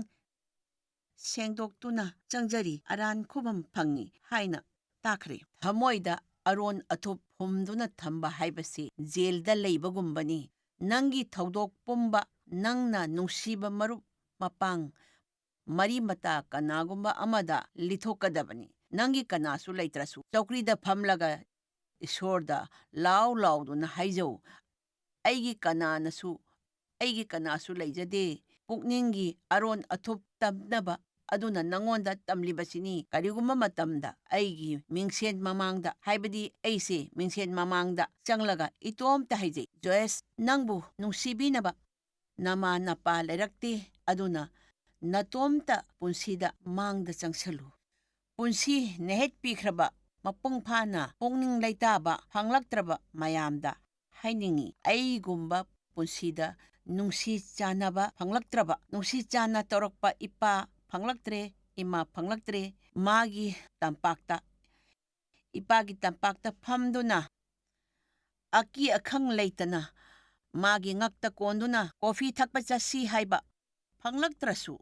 ꯁꯦꯡꯗꯣꯛꯇꯨꯅ ꯆꯪꯖꯔꯤ, ꯑꯔꯥꯟ ꯈꯨꯕꯝ ꯐꯪꯉꯤ ꯍꯥꯏꯅ ꯇꯥꯈ꯭ꯔꯦ꯫ ꯊꯃꯣꯏꯗ ꯑꯔꯣꯟ ꯑꯊꯨꯞ ꯍꯨꯝꯗꯨꯅ ꯊꯝꯕ ꯍꯥꯏꯕꯁꯤ ꯖꯦꯜꯗ ꯂꯩꯕꯒꯨꯝꯕꯅꯤ꯫ ꯅꯪꯒꯤ ꯊꯧꯗꯣꯛ ꯄꯨꯝꯕ ꯅꯪꯅ ꯅꯨꯡꯁꯤꯕ ꯃꯔꯨꯞ ꯃꯄꯥꯡ ꯃꯔꯤ ꯃꯇꯥ ꯀꯅꯥꯒꯨꯝꯕ ꯑꯃꯗ ꯂꯤꯊꯣꯛꯀꯗꯕꯅꯤ꯫ ꯅꯪꯒꯤ ꯀꯅꯥꯁꯨ ꯂꯩꯇ꯭ꯔꯁꯨ ꯆꯧꯀ꯭ꯔꯤꯗ ꯐꯝꯂꯒ ꯏꯁꯣꯔꯗ ꯂꯥꯎ ꯂꯥꯎꯗꯨꯅ ꯍꯥꯏꯖꯧ, "ꯑꯩꯒꯤ ꯀꯅꯥꯅꯁꯨ, ꯑꯩꯒꯤ ꯀꯅꯥꯁꯨ ꯂꯩꯖꯗꯦ꯫ ꯄꯨꯛꯅꯤꯡꯒꯤ ꯑꯔꯣꯟ ꯑꯊꯨꯞ ꯇꯝꯅꯕ ꯑꯗꯨꯅ ꯅꯉꯣꯟꯗ ꯇꯝꯂꯤꯕꯁꯤꯅꯤ꯫ ꯀꯔꯤꯒꯨꯝꯕ ꯃꯇꯝꯗ ꯑꯩꯒꯤ ꯃꯤꯡꯁꯦꯟ ꯃꯃꯥꯡꯗ, ꯍꯥꯏꯕꯗꯤ ꯑꯩꯁꯦ ꯃꯤꯡꯁꯦꯟ ꯃꯃꯥꯡꯗ ꯆꯪꯂꯒ ꯏꯇꯣꯝꯇ ꯍꯥꯏꯖꯩ, 'ꯖꯣꯌꯁ, ꯅꯪꯕꯨ ꯅꯨꯡꯁꯤꯕꯤꯅꯕ ꯅꯃꯥ ꯅꯄꯥ ꯂꯩꯔꯛꯇꯦ꯫ ꯑꯗꯨꯅ ꯅꯇꯣꯝꯇ ꯄꯨꯟꯁꯤꯗ ꯃꯥꯡꯗ ꯆꯪꯁꯜꯂꯨ꯫ ꯄꯨꯟꯁꯤ ꯅꯦꯍꯦꯠꯄꯤꯈ꯭ꯔꯕ, ꯃꯄꯨꯡ ꯐꯥꯅ ꯄꯨꯛꯅꯤꯡ ꯂꯩꯇꯥꯕ ꯐꯪꯂꯛꯇ꯭ꯔꯕ ꯃꯌꯥꯝꯗ ꯍꯥꯏꯅꯤꯡꯏ, ꯑꯩꯒꯨꯝꯕ ꯄꯨꯟꯁꯤꯗ ꯅꯨꯡꯁꯤ ꯆꯥꯟꯅꯕ ꯐꯪꯂꯛꯇ꯭ꯔꯕ, ꯅꯨꯡꯁꯤ ꯆꯥꯟꯅ ꯇꯧꯔꯛꯄ ꯏꯄꯥ ꯐꯪꯂꯛꯇ꯭ꯔꯦ, ꯏꯃꯥ ꯐꯪꯂꯛꯇ꯭ꯔꯦ꯫ ꯃꯥꯒꯤ ꯇꯝꯄꯥꯛꯇ, ꯏꯄꯥꯒꯤ ꯇꯝꯄꯥꯛꯇ ꯐꯝꯗꯨꯅ ꯑꯀꯤ ꯑꯈꯪ ꯂꯩꯇꯅ ꯃꯥꯒꯤ ꯉꯛꯇ ꯀꯣꯟꯗꯨꯅ ꯀꯣꯐꯤ ꯊꯛꯄ ꯆꯠꯁꯤ ꯍꯥꯏꯕ ꯐꯪꯂꯛꯇ꯭ꯔꯁꯨ,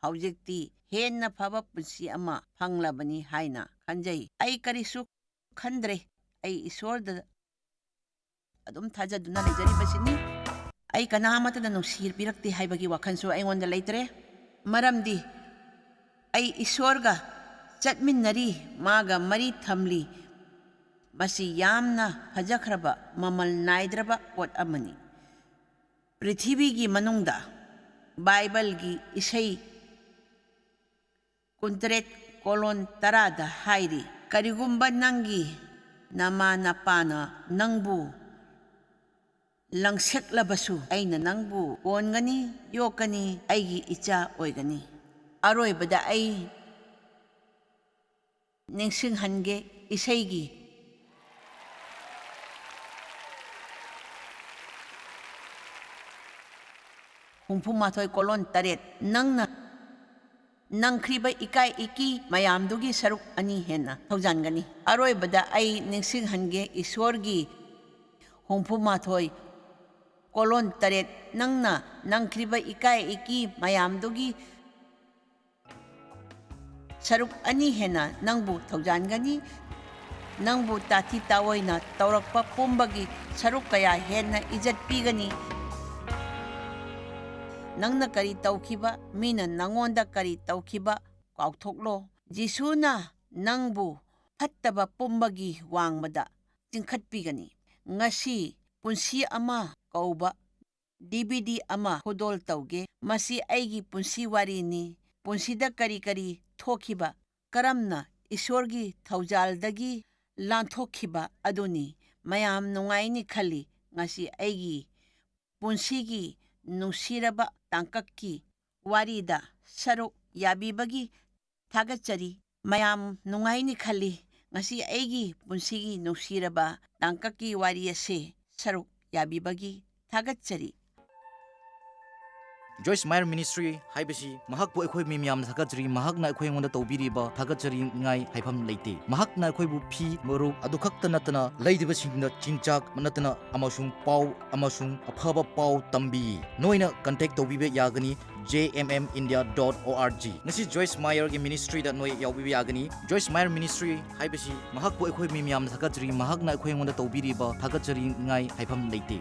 ꯍꯧꯖꯤꯛꯇꯤ ꯍꯦꯟꯅ ꯐꯕ ꯄꯨꯟꯁꯤ ꯑꯃ ꯐꯪꯂꯕꯅꯤ ꯍꯥꯏꯅ ꯈꯟꯖꯩ꯫ ꯑꯩ ꯀꯔꯤꯁꯨ ꯈꯟꯗ꯭ꯔꯦ꯫ ꯑꯩ ꯏꯁꯣꯔꯗ ꯑꯗꯨꯝ ꯊꯥꯖꯗꯨꯅ ꯂꯩꯖꯔꯤꯕꯁꯤꯅꯤ꯫ ꯑꯩ ꯀꯅꯥ ꯑꯃꯠꯇꯗ ꯅꯨꯡꯁꯤꯕꯤꯔꯛꯇꯦ ꯍꯥꯏꯕꯒꯤ ꯋꯥꯈꯜꯁꯨ ꯑꯩꯉꯣꯟꯗ ꯂꯩꯇ꯭ꯔꯦ꯫ ꯃꯔꯝꯗꯤ ꯑꯩ ꯏꯁꯣꯔꯒ ꯆꯠꯃꯤꯟꯅꯔꯤ, ꯃꯥꯒ ꯃꯔꯤ ꯊꯝꯂꯤ꯫ ꯃꯁꯤ ꯌꯥꯝꯅ ꯐꯖꯈ꯭ꯔꯕ, ꯃꯃꯜ ꯅꯥꯏꯗ꯭ꯔꯕ ꯄꯣꯠ ꯑꯃꯅꯤ꯫ ꯄ꯭ꯔꯤꯊꯤꯕꯤꯒꯤ ꯃꯅꯨꯡꯗ ꯕꯥꯏꯕꯜꯒꯤ ꯏꯁꯩ ꯀꯨꯟꯇꯔꯦꯠ ꯀꯣꯂꯣꯟ ꯇꯔꯥꯗ ꯍꯥꯏꯔꯤ, "ꯀꯔꯤꯒꯨꯝꯕ ꯅꯪꯒꯤ ꯅꯃꯥ ꯅꯄꯥꯅ ꯅꯪꯕꯨ ꯂꯪꯁꯦꯛꯂꯕꯁꯨ, ꯑꯩꯅ ꯅꯪꯕꯨ ꯀꯣꯟꯒꯅꯤ, ꯌꯣꯛꯀꯅꯤ, ꯑꯩꯒꯤ ꯏꯆꯥ ꯑꯣꯏꯒꯅꯤ"꯫ ꯑꯔꯣꯏꯕꯗ ꯑꯩ ꯅꯤꯡꯁꯤꯡꯍꯟꯒꯦ ꯏꯁꯩꯒꯤ ꯍꯨꯝꯐꯨ ꯃꯥꯊꯣꯏ ꯀꯣꯂꯣꯟ ꯇꯔꯦꯠ, "ꯅꯪꯅ ꯅꯪꯈ꯭ꯔꯤꯕ ꯏꯀꯥꯏ ꯏꯀꯤ ꯃꯌꯥꯝꯗꯨꯒꯤ ꯁꯔꯨꯛ ꯑꯅꯤ ꯍꯦꯟꯅ ꯊꯧꯖꯥꯟꯒꯅꯤ"꯫ ꯑꯔꯣꯏꯕꯗ ꯑꯩ ꯅꯤꯡꯁꯤꯡꯍꯟꯒꯦ ꯏꯁꯣꯔꯒꯤ ꯍꯨꯝꯐꯨ ꯃꯥꯊꯣꯏ ꯀꯣꯂꯣꯟ ꯇꯔꯦꯠ, "ꯅꯪꯅ ꯅꯪꯈ꯭ꯔꯤꯕ ꯏꯀꯥꯏ ꯏꯀꯤ ꯃꯌꯥꯝꯗꯨꯒꯤ ꯁꯔꯨꯛ ꯑꯅꯤ ꯍꯦꯟꯅ ꯅꯪꯕꯨ ꯊꯧꯖꯥꯟꯒꯅꯤ꯫ ꯅꯪꯕꯨ ꯇꯥꯊꯤ ꯇꯥꯑꯣꯏꯅ ꯇꯧꯔꯛꯄ ꯄꯨꯝꯕꯒꯤ ꯁꯔꯨꯛ ꯀꯌꯥ ꯍꯦꯟꯅ ꯏꯖꯠ ꯄꯤꯒꯅꯤ꯫ ꯅꯪꯅ ꯀꯔꯤ ꯇꯧꯈꯤꯕ, ꯃꯤꯅ ꯅꯪꯉꯣꯟꯗ ꯀꯔꯤ ꯇꯧꯈꯤꯕ ꯀꯥꯎꯊꯣꯛꯂꯣ꯫ ꯖꯤꯁꯨꯅ ꯅꯪꯕꯨ ꯐꯠꯇꯕ ꯄꯨꯝꯕꯒꯤ ꯋꯥꯡꯃꯗ ꯆꯤꯡꯈꯠꯄꯤꯒꯅꯤ꯫ ꯉꯁꯤ ꯄꯨꯟꯁꯤ ꯑꯃ ꯀꯧꯕ ꯗꯤ ꯚꯤ ꯗꯤ ꯑꯃ ꯈꯨꯗꯣꯜ ꯇꯧꯒꯦ꯫ ꯃꯁꯤ ꯑꯩꯒꯤ ꯄꯨꯟꯁꯤ ꯋꯥꯔꯤꯅꯤ꯫ ꯄꯨꯟꯁꯤꯗ ꯀꯔꯤ ꯀꯔꯤ ꯊꯣꯛꯈꯤꯕ, ꯀꯔꯝꯅ ꯏꯁꯣꯔꯒꯤ ꯊꯧꯖꯥꯜꯗꯒꯤ ꯂꯥꯟꯊꯣꯛꯈꯤꯕ ꯑꯗꯨꯅꯤ꯫ ꯃꯌꯥꯝ ꯅꯨꯡꯉꯥꯏꯅꯤ ꯈꯜꯂꯤ꯫ ꯉꯁꯤ ꯑꯩꯒꯤ ꯄꯨꯟꯁꯤꯒꯤ ꯅꯨꯡꯁꯤꯔꯕ ꯇꯥꯡꯀꯛꯀꯤ ꯋꯥꯔꯤꯗ ꯁꯔꯨꯛ ꯌꯥꯕꯤꯕꯒꯤ ꯊꯥꯒꯠꯆꯔꯤ꯫ ꯃꯌꯥꯝ ꯅꯨꯡꯉꯥꯏꯅꯤ ꯈꯜꯂꯤ꯫ ꯉꯁꯤ ꯑꯩꯒꯤ ꯄꯨꯟꯁꯤꯒꯤ ꯅꯨꯡꯁꯤꯔꯕ ꯇꯥꯡꯀꯛꯀꯤ ꯋꯥꯔꯤ ꯑꯁꯤ ꯁꯔꯨꯛ ꯌꯥꯕꯤꯕꯒꯤ ꯊꯥꯒꯠꯆꯔꯤ꯫ Joyce Meyer Ministry ꯍꯥꯏꯕꯁꯤ ꯃꯍꯥꯛꯄꯨ ꯑꯩꯈꯣꯏ ꯃꯤ ꯃꯌꯥꯝꯅ ꯊꯥꯒꯠꯆꯔꯤ꯫ ꯃꯍꯥꯛꯅ ꯑꯩꯈꯣꯏ ꯑꯩꯉꯣꯟꯗ ꯇꯧꯕꯤꯔꯤꯕ ꯊꯥꯒꯠꯆꯔꯤꯉꯥꯏ ꯍꯥꯏꯐꯝ ꯂꯩꯇꯦ꯫ ꯃꯍꯥꯛꯅ ꯑꯩꯈꯣꯏꯕꯨ ꯐꯤ, ꯃꯔꯨꯞ ꯑꯗꯨ ꯈꯛꯇ ꯅꯠꯇꯅ ꯂꯩꯗꯕꯁꯤꯡꯗ ꯆꯤꯟꯖꯥꯛ ꯅꯠꯇꯅ ꯑꯃꯁꯨꯡ ꯄꯥꯎ ꯑꯃꯁꯨꯡ ꯑꯐꯕ ꯄꯥꯎ ꯇꯝꯕꯤ꯫ ꯅꯣꯏꯅ contact ꯇꯧꯕꯤꯕ ꯌꯥꯒꯅꯤ J M M India dot O R G꯫ ꯉꯁꯤ Joyce Meyer ꯒꯤ ministry ꯗ ꯅꯣꯏ ꯌꯥꯎꯕꯤꯕ ꯌꯥꯒꯅꯤ꯫ Joyce Meyer Ministry ꯍꯥꯏꯕꯁꯤ ꯃꯍꯥꯛꯄꯨ ꯑꯩꯈꯣꯏ ꯃꯤ ꯃꯌꯥꯝꯅ ꯊꯥꯒꯠꯆꯔꯤ꯫ ꯃꯍꯥꯛꯅ ꯑꯩꯈꯣꯏ ꯑꯩꯉꯣꯟꯗ ꯇꯧꯕꯤꯔꯤꯕ ꯊꯥꯒꯠꯆꯔꯤꯉꯥꯏ ꯍꯥꯏꯐꯝ ꯂꯩꯇꯦ꯫